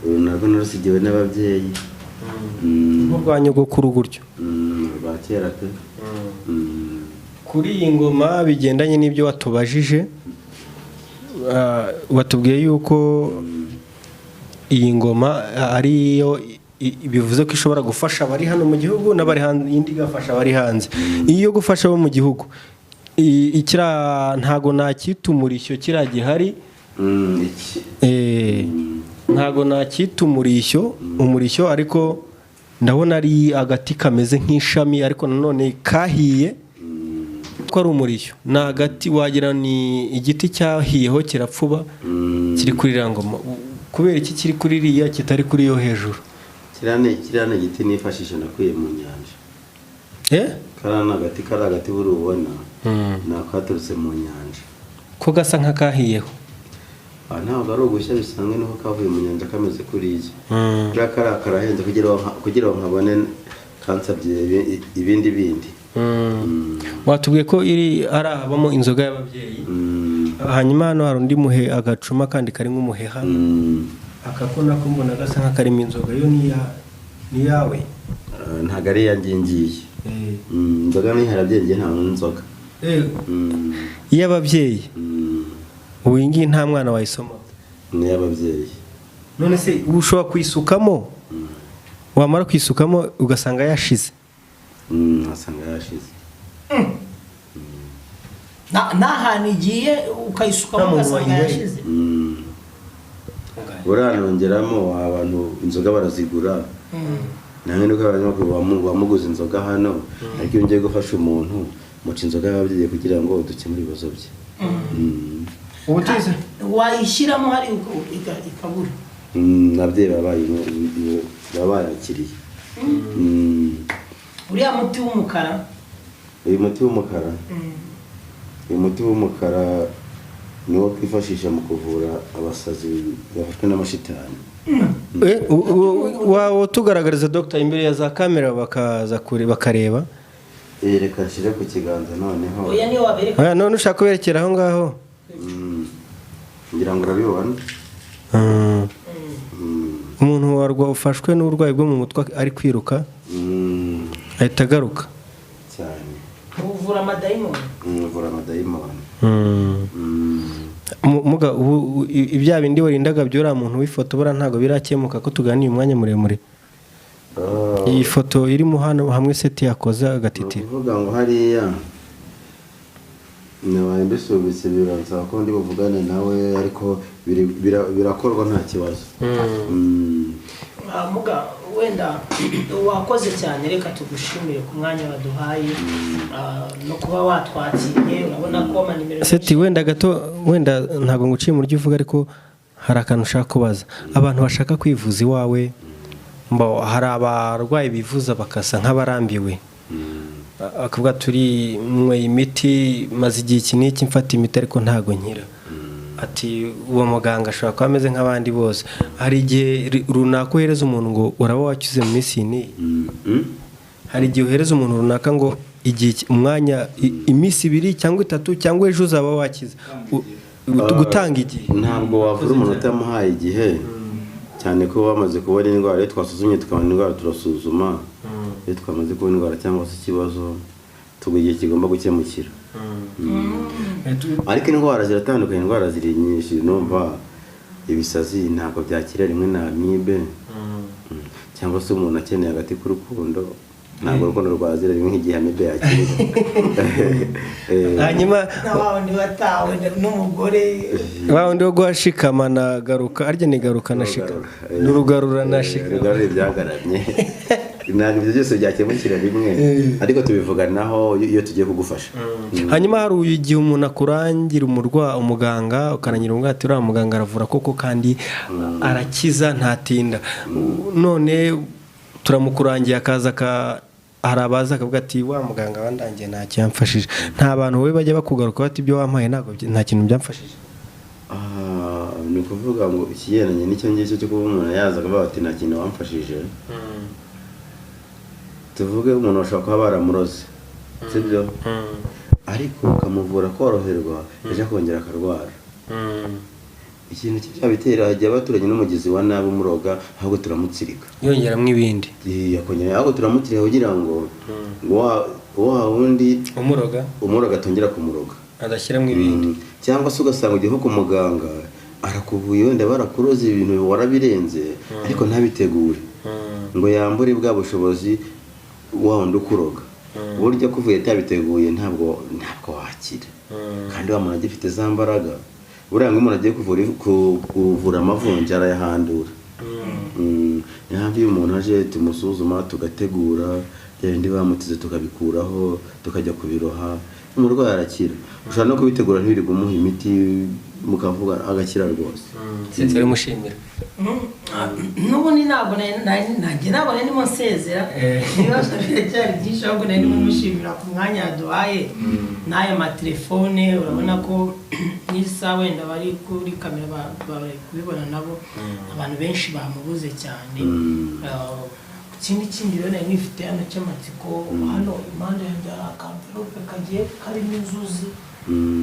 uru narwo narusigiwe n'ababyeyi. Nk'urwa nyogokuru gutyo? Urwa kera pe. Kuri iyi ngoma, bigendanye n'ibyo watubajije, watubwiye yuko iyi ngoma ariyo bivuze ko ishobora gufasha abari hano mu gihugu n'abari hanze, indi igafasha abari hanze. Iyo gufasha abo mu gihugu, ntago nacyita umurishyo kiriya gihari. Iki? Ntago nacyita umurishyo, ariko ndabona ari agati kameze nk'ishami, ariko nanone kahiye ko ari umurishyo. Ni agati wagira ni igiti cyahiyeho kirapfuba. Kiri kuri iriya ngoma. Kubera iki kiri kuri iriya kitari kuri yo hejuru? Kiriya ni igiti nifashisha nakuye mu nyanja. Eh? Kariya ni agati, kariya agati buri ubona ni akaturutse mu nyanja. Ko gasa nk'akahiyeho? Aha ntabwo ari ugushya bisanzwe, nuko kavuye mu nyanja kameze kuriya. Kariya kariya karahenze, kugira ngo nkabone kansabye ibindi bindi. Watubwiye ko iri ari ahabamo inzoga y'ababyeyi. Hanyuma hano hari undi muhe agacuma kandi karimo umuheha. Aka ko nako mbona gasa nk'akarimo inzoga, yo ni iyawe? Ah, ntabwo ari iyanjye ngiye. Inzoga niyo ngiye, nta inzoga. Iy'ababyeyi. Ubu iyi ngiyi nta mwana wayisoma? Ni iy'ababyeyi. None se ubu ushobora kuyisukamo, wamara kuyisukamo ugasanga yashize? Asanga yashize. N'ahantu igiye ukayisukamo Nta muntu ugasanga wayinyweye. yashize. Buriya nongeramo abantu inzoga barazigura, nange nuko abanyamakuru bamuguza inzoga hano, ariko iyo ngiye gufasha umuntu muca inzoga y'ababyeyi kugira ngo dukemure ibibazo bye. Ubu tuzi Wayishyiramo hari ikabura. Ababyeyi baba bayakiriye. Uriya muti w'umukara? Uyu muti w'umukara, uyu muti w'umukara ni uwo twifashisha mu kuvura abasazi bafashwe n'amashitani. Waba tugaragariza dogita imbere ya za kamera bakaza kure bakareba? Reka nshyire ku kiganza noneho. Oya, niyo wabereka. Oya, none ushaka kuberekera aho ngaho? Ngira ngo urabibona. Umuntu ufashwe n'uburwayi bwo mu mutwe ari kwiruka, ahita agaruka. Cyane. Uvura amadayimoni? Uvura amadayimoni. Muga ubu ibya bindi warindaga by'uriya muntu w'ifoto buriya ntabwo birakemuka, ko tuganiye umwanya muremure? Ah, Iyi foto irimo hano hamwe Seti yakoze ni agatitiro. ukuvuga ngo hariya nabaye mbisubitse, biransaba ko ndi buvugane nawe, ariko birakorwa nta kibazo. Ah, muga wenda wakoze cyane, reka tugushimire ku mwanya waduhaye, no kuba watwakiriye. Urabona ko amanimero Seti, wenda gato, wenda ntabwo nguciye mu ryo uvuga, ariko hari akantu ushaka kubaza abantu bashaka kwivuza iwawe. Mbo hari abarwayi bivuza bakasa nk'abarambiwe, akavuga turi nyweye imiti, maze igihe iki n'iki mfata imiti ariko ntago nkira, ati uwo muganga ashobora kuba ameze nk'abandi bose. Hari igihe runaka uhereza umuntu ngo uraba wakize mu minsi iyi n'iyi? Hari igihe uhereza umuntu runaka ngo igihe umwanya iminsi 2 cyangwa 3 cyangwa ejo uzaba wakize? Gutanga igihe. Ntabwo wavura umuntu utamuhaye igihe, cyane ko bamaze kubona indwara. Iyo twasuzumye tukabona indwara, turasuzuma, iyo twamaze kubona indwara cyangwa se ikibazo, tuguha igihe kigomba gukemukira. Ariko indwara ziratandukanye, indwara ziri nyinshi. Numva ibisazi ntabwo byakira rimwe na amibe. Cyangwa se umuntu akeneye agati k'urukundo, ntabwo urukundo rwazira rimwe nk'igihe amibe yakirira. Hanyuma Na wa wundi watawe n'umugore. Wa wundi wo guhashikama na garuka, arya ni garuka na shikama, n'urugarura na shikama. Rugarura ibyagaramye. Ntabwo ibyo byose byakemukira rimwe, ariko tubivuganaho iyo tugiye kugufasha. Hanyuma hari igihe umuntu akurangira umuganga, ukarangira umuganga ati uriya muganga aravura koko kandi arakiza ntatinda. None turamukurangiye akaza hari abaza akavuga ati wa muganga wandangiye ntacyo yamfashije. Nta bantu wowe bajya bakugaruka bati ibyo wampaye ntabwo nta kintu byamfashije? Ni ukuvuga ngo ikigendanye n'icyo ngicyo cyo kuba umuntu yaza akavuga ati nta kintu wamfashije, tuvuge umuntu bashobora kuba baramuroze, sibyo, ariko ukamuvura koroherwa, ejo akongera akarwara. Ikintu cyabitera, igihe abaturanye n'umugizi wa nabi umuroga, ahubwo turamutsirika. Yongeramo ibindi. Akongera, ahubwo turamutsirika kugira ngo wa wundi umuroga umuroga atongera kumuroga, adashyiramo ibindi. Cyangwa se ugasanga ugiye nko ku muganga arakuvuye, wenda barakuroze ibintu warabirenze, ariko ntabitegure ngo yambure bwa bushobozi wa wundi ukuroga. Uburyo akuvuye atabiteguye ntabwo wakira, kandi wa muntu agifite za mbaraga. Buriya ngo umuntu agiye kuvura amavunja arayahandura. Niyo mpamvu iyo umuntu aje tumusuzuma, tugategura bya bindi bamutize, tukabikuraho, tukajya kubiroha, umurwayi arakira. Ushobora no kubitegura ntiwirirwe umuha imiti, mukavuga agakira rwose. Sinzi mushimira. N'ubundi ntabwo nanjye ntabwo nari ndimo nsezera, ibibazo biracyari byinshi, ahubwo nari ndimo mushimira ku mwanya yaduhaye n'aya matelefone. Urabona ko n'isaha wenda bari kuri kamera bari kubibona nabo, abantu benshi bamubuze cyane. Ikindi rero nari nifite hano cy'amatsiko, hano impande yanjye hari akamverope kagiye karimo inzuzi,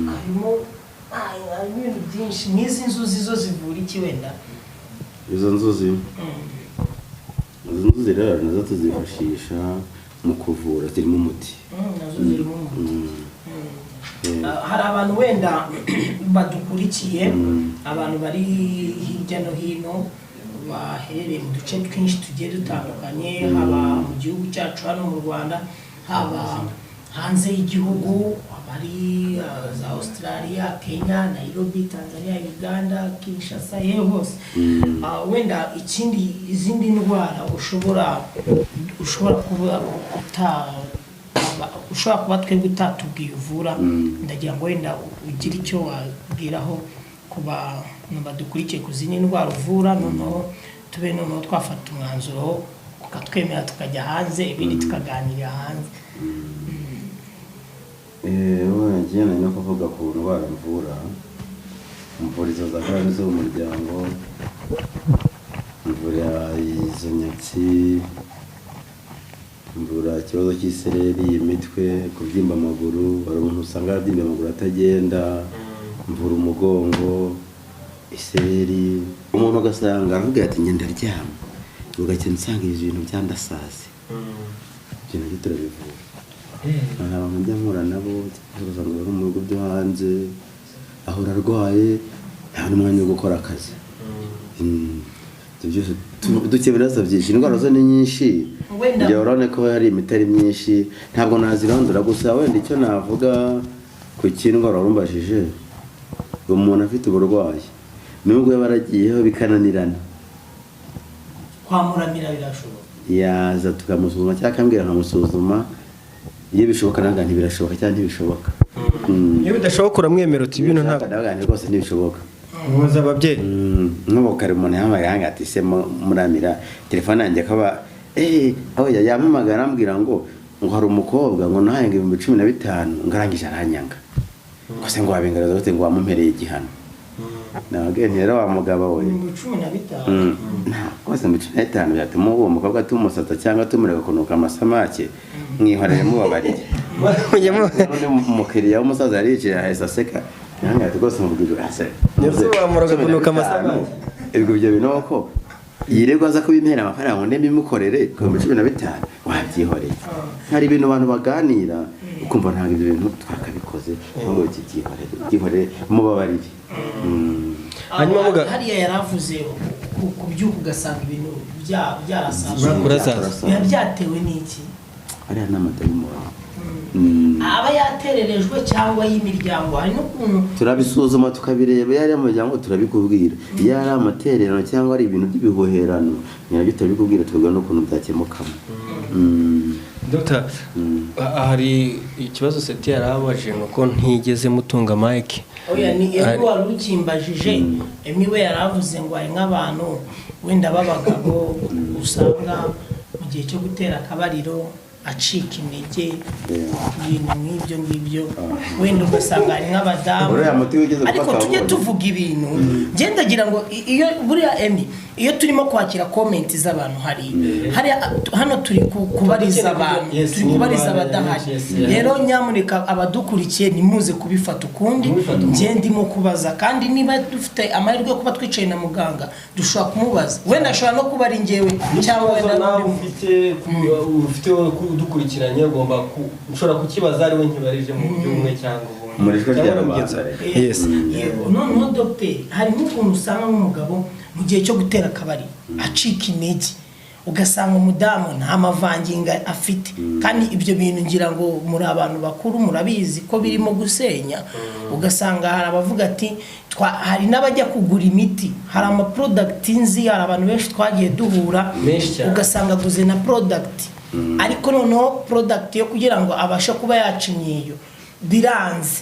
harimo harimo ibintu byinshi. Nk'izi nzuzi zo zivura iki wenda? Izo nzuzi rero nazo tuzifashisha mu kuvura, zirimo umuti. Nazo zirimo umuti. Hari abantu wenda badukurikiye, abantu bari hirya no hino baherereye mu duce twinshi tugiye dutandukanye, haba mu gihugu cyacu hano mu Rwanda, haba hanze y'igihugu, abari za Australia, Kenya, Nairobi, Tanzania, Uganda, Kinshasa, yewe hose. Wenda ikindi, izindi ndwara ushobora kuba uta ushobora kuba twebwe utatubwiye uvura, ndagira ngo wenda ugire icyo wabwiraho ku bantu badukurikiye ku zindi ndwara uvura, noneho tube noneho twafata umwanzuro ukatwemera tukajya hanze, ibindi tukaganirira hanze. Ngiye no kuvuga ku ndwara mvura. Mvura izo za karande zo mu muryango, mvura izo nyatsi, mvura ikibazo cy'isereri, imitwe, kubyimba amaguru. Hari umuntu usanga yabyimba amaguru atagenda. Mvura umugongo, isereri, umuntu ugasanga aravuga ati ngenda ndaryama ugakina nsanga ibi bintu byandasaze. Ibyo nabyo turabivura. Hari abantu njya mpura nabo ugasanga bari mu bigo byo hanze, ahora arwaye, nta n'umwanya wo gukora akazi. Ibyo byose dukemura ibibazo byinshi. Indwara zo ni nyinshi. Njya urabona ko hari imiti ari myinshi, ntabwo nazirandura. Gusa wenda icyo navuga ku cy'indwara warumbajije, umuntu afite uburwayi nubwo yaba yaragiyeho bikananirana, Kwa Muramira birashoboka? Yaza tukamusuzuma cyangwa akambwira nkamusuzuma. Iyo bishoboka ntabwo ntibirashoboka cyangwa ntibishoboka. Iyo bidashoboka uramwemera uti ibintu ntabwo Ndavuga nti rwose ntibishoboka. Muhuza ababyeyi. Nk'ubu kare umuntu yahamagaye ahangaha ati se Muramira, telefone yanjye akaba oya, yampamagara arambwira ngo hari umukobwa ngo nahaye ngo 15,000, ngo arangije aranyanga, ngo se ngo wabingaragaza gute, ngo wamumpereye igihano. Nababwiye nti rero wa mugabo we, 15,000? Rwose mu 15 byatuma uwo mukobwa tumusata cyangwa tumureka kunuka amasamake, mwihorere mubabariye. Undi mukiriya w'umusaza yari yicaye ahise aseka, nange ati rwose mubwira ase Ese wamuraga kunuka amasamake? Ibyo bintu ko yirirwa aza kubimpera amafaranga ngo mbimukorere ku 15,000, wabyihoreye. Hari ibintu abantu baganira ukumva ntabwo ibyo bintu twakabikoze, ahubwo byihorere, byihorere, mubabarire. Hanyuma Hariya yaravuze kubyuka ugasanga ibintu byarasaze. Urasaza. Biba byatewe n'iki? Ariya ni amadayimoni. Aba yatererejwe cyangwa y'imiryango, hari n'ukuntu Turabisuzuma tukabireba. Iyo ari umuryango turabikubwira, iyo ari amatererano cyangwa ari ibintu by'ibihuherano ni nabyo turabikubwira, tukabwira n'ukuntu byakemukamo. Dr, hari ikibazo Seti yari abajije, ni uko ntigeze mutunga mike. Oya, ni Emi wari ukimbajije. Emi we yari avuze ngo hari nk'abantu wenda b'abagabo usanga mu gihe cyo gutera akabariro acika intege, ibintu nk'ibyo ngibyo, wenda ugasanga hari nk'abadamu. Uriya muti wigeze Ariko gufata tujye wabonye? tuvuga ibintu. Ngendagira ngo iyo buriya Emi, iyo turimo kwakira comment z'abantu, hari hariya hano turi kubariza abantu, turi kubariza abadahari. Rero nyamuneka abadukurikiye ntimuze kubifata ukundi. Njye ndimo kubaza, kandi niba dufite amahirwe yo kuba twicaye na muganga, dushobora kumubaza. Wenda ashobora no kuba ari njyewe cyangwa N'ikibazo wenda nawe n'undi muntu. ufite udukurikiranye, ugomba ushobora kukibaza ari we nkibarije mu buryo bumwe cyangwa ubundi. Mu ijwi Cyangwa rya na rubanda. mugenzi wawe. Yes. Yego, noneho dogiteri, hari nk'ukuntu usanga nk'umugabo mu gihe cyo gutera akabari acika intege, ugasanga umudamu nta mavangingo afite, kandi ibyo bintu ngira ngo muri abantu bakuru murabizi ko birimo gusenya. Ugasanga hari abavuga ati hari n'abajya kugura imiti, hari ama product nzi, hari abantu benshi twagiye duhura, Menshi cyane. ugasanga aguze na product, ariko noneho product yo kugira ngo abashe kuba yaca imyeyo biranze,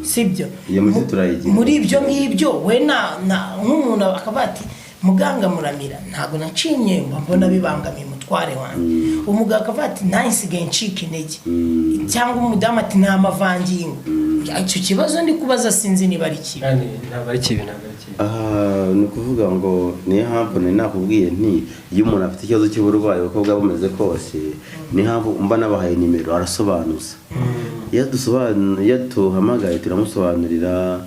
sibyo? Iyo miti turayigira. Muri ibyo ngibyo we na nk'umuntu akavuga ati: "Muganga Muramira, ntabwo nacinye, mba mbona bibangamiye umutware wanjye." Umugabo akavuga ati: "Nanjye nsigaye ncika intege," cyangwa umudamu ati: "Nta mavangingo." Icyo kibazo ndi kubaza sinzi niba ari kibi. Kandi ntabwo ari kibi, ntabwo ari kibi. Aha ni ukuvuga ngo niyo mpamvu nari nakubwiye nti iyo umuntu afite ikibazo cy'uburwayi uko bwaba bumeze kose, niyo mpamvu mba nabahaye nimero, arasobanuza. Iyo duhamagaye turamusobanurira,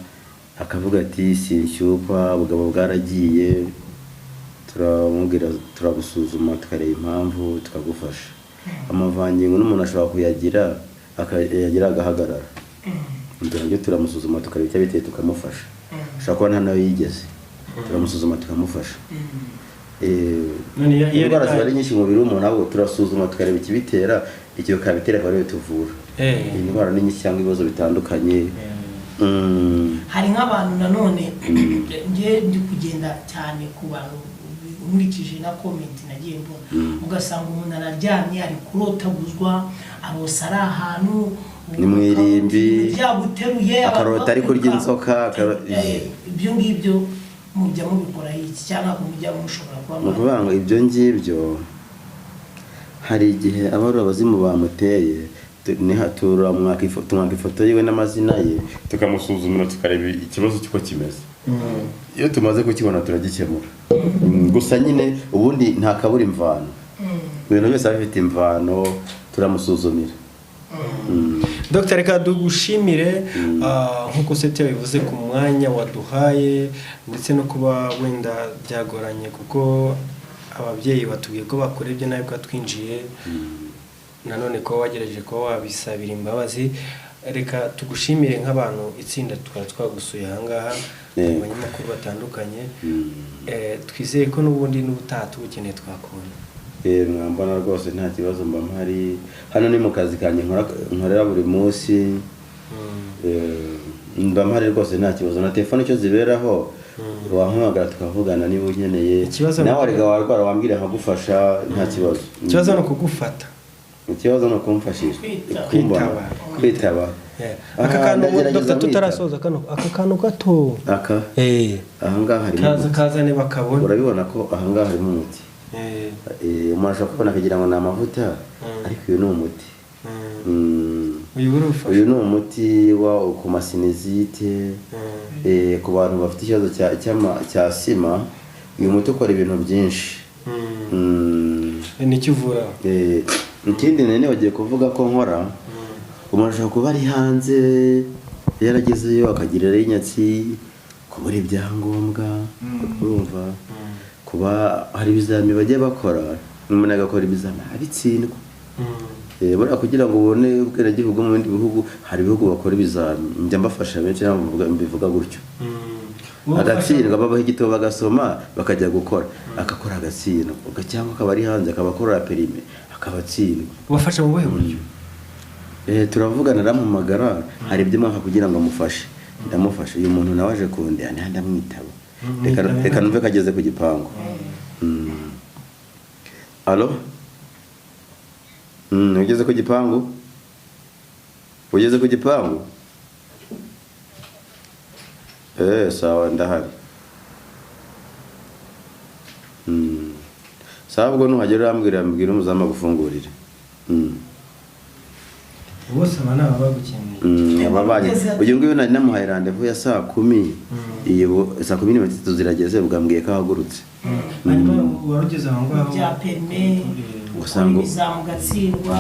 akavuga ati: "Sinshyukwa, ubugabo bwaragiye." Turamubwira, turagusuzuma, tukareba impamvu, tukagufasha. Amavangingo n'umuntu ashobora kuyagira, akayagira agahagarara. Ibyo nabyo turamusuzuma, tukareba icyo biteye, tukamufasha. Ashobora kuba nta nayo yigeze, turamusuzuma tukamufasha. None iyo Indwara ziba ari nyinshi mu mubiri w'umuntu, ahubwo turasuzuma tukareba ikibitera, icyo kabitera akaba ariyo tuvura. Indwara ni nyinshi cyangwa ibibazo bitandukanye. Hari nk'abantu nanone, ngiye ndi kugenda cyane ku bantu nkurikije na comment nagiye mbona, ugasanga umuntu araryamye ari kurotaguzwa, arose ari ahantu Ni mu irimbi, byaguteruye, abantu akarota ari kurya bakwiruka. inzoka, Ibyo ngibyo mujya mubikora iki, cyangwa mujya mushobora kuba Ni ukuvuga ngo ibyo ngibyo hari igihe aba ari abazimu bamuteye. Tumwaka ifoto yiwe n'amazina ye, tukamusuzumira, tukareba ikibazo cy'uko kimeze. Iyo tumaze kukibona turagikemura. Gusa nyine ubundi nta kabura imvano, ibintu byose biba bifite imvano, turamusuzumira. Dr, reka dugushimire, nk'uko Seti yabivuze, ku mwanya waduhaye, ndetse no kuba wenda byagoranye kuko ababyeyi batubwiye ko bakurebye nabi ko twinjiye, nanone kuba wagerageje kuba wabisabira imbabazi. Reka tugushimire nk'abantu itsinda twari twagusuye ahangaha, abanyamakuru batandukanye. Twizeye ko n'ubundi n'ubutaha tugukeneye twakubona. Mwambona rwose, nta kibazo, mba mpari. Hano ni mu kazi kanjye nkorera buri munsi. Mba mpari rwose, nta kibazo. Na telefone icyo ziberaho, wampamagara tukavugana niba ukeneye. Nawe warega warwara wambwira nkagufasha, nta kibazo. Ikibazo ni ukugufata. Ikibazo ni ukumfashisha. Kwitaba. Kumbona. Kwitaba. Kwitaba. Yeah. Ah, Aka kantu, ndagerageza Dr, kwitaba. tutarasoza, kano aka kantu gato. Aka? Ahangaha harimo Kaza umuti. kazane bakabona. Urabibona ko ahangaha harimo umuti. Umuntu ashobora kubona akagira ngo ni amavuta, ariko uyu ni umuti. Uyu urufasha. Uyu ni umuti wa ku ma sinusite, ku bantu bafite ikibazo cya asima. Uyu muti ukora ibintu byinshi. Nicyo uvura. Ikindi nari nibagiwe kuvuga ko nkora, umuntu ashobora kuba ari hanze yaragezeyo akagira inyatsi, kubura ibyangombwa, urumva, kuba hari ibizami bajya bakora, umuntu agakora ibizami abitsindwa. Buriya kugira ngo ubone ubwenegihugu mu bindi bihugu, hari ibihugu bakora ibizami, njya mbafasha benshi, ntabwo mbivuga gutyo, agatsindwa, babaha igitabo bagasoma, bakajya gukora, agakora agatsindwa, cyangwa akaba ari hanze akaba akora perime. Akaba atsindwa. Ubafasha mu buhe buryo? Turavugana, arampamagara, hari ibyo mwaka kugira ngo amufashe, ndamufasha. Uyu muntu nawe aje kundeba, nta ndamwitaba. Reka reka numve ko ageze ku gipangu. Allo? Ugeze ku gipangu? Ugeze ku gipangu? Sawa, ndahari. Sawa, ubwo nuhagera urambwira, mbwira umuzamu agufungurire. Bose aba ni abagukeneye. Ababanye uyu nguyu nari namuhaye rendez-vous ya saa 10, iyo saa 10:30 zirageze, bwambwiye ko ahagurutse. Hanyuma wari ugeze aho ngaho Bya permis, Usanga- ibizamu gatsindwa.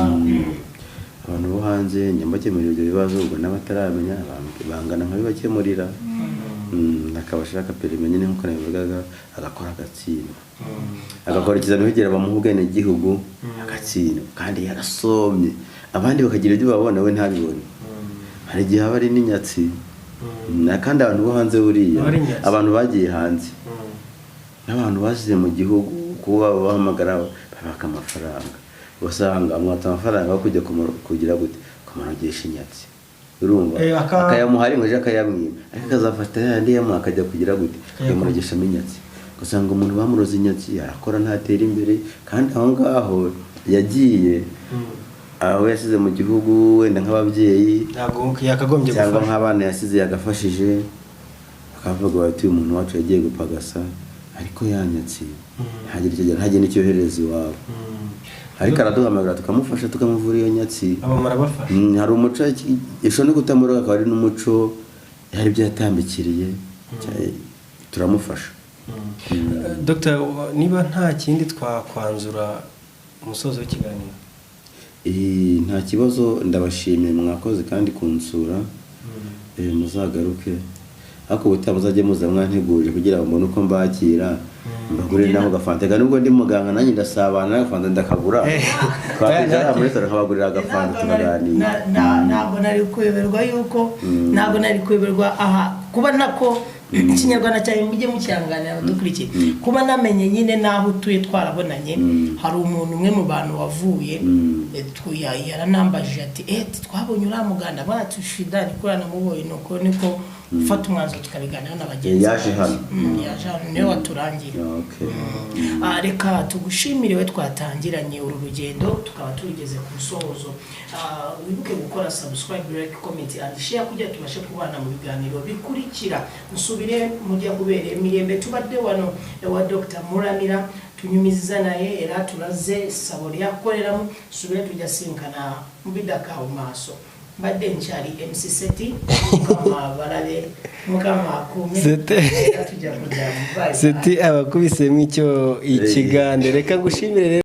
Abantu bo hanze njya mbakemurira ibyo bibazo, ubwo n'abataramenya bangana nkabibakemurira. Akaba ashaka permis nyine nk'uko nabivugaga, agakora agatsindwa, agakora ikizamini kugira bamuhe ubwenegihugu, agatsindwa kandi yarasomye, abandi bakagira ibyo babona we ntabibone. Hari igihe haba ari n'inyatsi. Kandi abantu bo hanze buriya, Aba ari inyatsi. abantu bagiye hanze n'abantu basize mu gihugu, kuba bahamagara babaka amafaranga, ugasanga amwatsa amafaranga yo kujya kugira gute, kumurogesha inyatsi, urumva? Akayamuha ari ejo akayamwima, ariko akazafata yandi yamuha akajya kugira gute, akayamurogeshamo inyatsi. Ugasanga umuntu bamuroze inyatsi arakora ntatera imbere, kandi aho ngaho yagiye, aho yasize mu gihugu, wenda nk'ababyeyi ntabwo yakagombye cyangwa gufasha nk'abana yasize yagafashije, bakavuga bati uyu muntu wacu yagiye gupagasa, ariko yanyatsi ntagire icyo agera, ntagire n'icyo yohereza iwabo, ariko araduhamagara tukamufasha, tukamuvura iyo nyatsi. Aba murabafasha. Hari umuco ishobora no kutamuroga, akaba ari n'umuco, hari ibyo yatambikiriye, turamufasha. Dr, niba nta kindi twakwanzura umusozo w'ikiganiro. Nta kibazo, ndabashimiye, mwakoze kandi kunsura. Muzagaruke, ariko ubutaha muzajye muza mwanteguje kugira ngo mbone uko mbakira, mbagurire naho gafanta. Kandi nubwo ndi muganga nanjye ndasabana, n'agafanta ndakagura. Twakwicara hariya muri resitora nkabagurira agafanta tukaganira. Ntabwo nari kuyoberwa yuko, ntabwo nari kuyoberwa aha kuba nako Ikinyarwanda cyawe mujye mukihanganira abadukurikiye, kuba namenye nyine n'aho utuye twarabonanye. Hari umuntu umwe mu bantu wavuye, yaranambajije ati twabonye uriya muganda batushida niko yanamubonye, nuko niko gufata umwanzuro tukabiganiraho na bagenzi Yaje bacu. hano. Yaje hano, niwe waturangira. Okay. Reka tugushimire we twatangiranye uru rugendo tukaba turugeze ku musozo. Wibuke gukora subscribe, like, comment and share kugira tubashe kubana mu biganiro bikurikira. Nsubire mujya kubera emirembe. Tubadde wano ewa Dr. Muramira, tunyumiza naye era tulaze essabo lyakukoleramu. Nsubire tujja sinkana mu bidaka mu maaso. Mbadde nkyali MC Seti, Mukama balabe, Mukama akuume. Seti. Era tujja kuddamu. Bye bye. Seti abakubisemo icyo ikiganiro, reka ngushimire rero.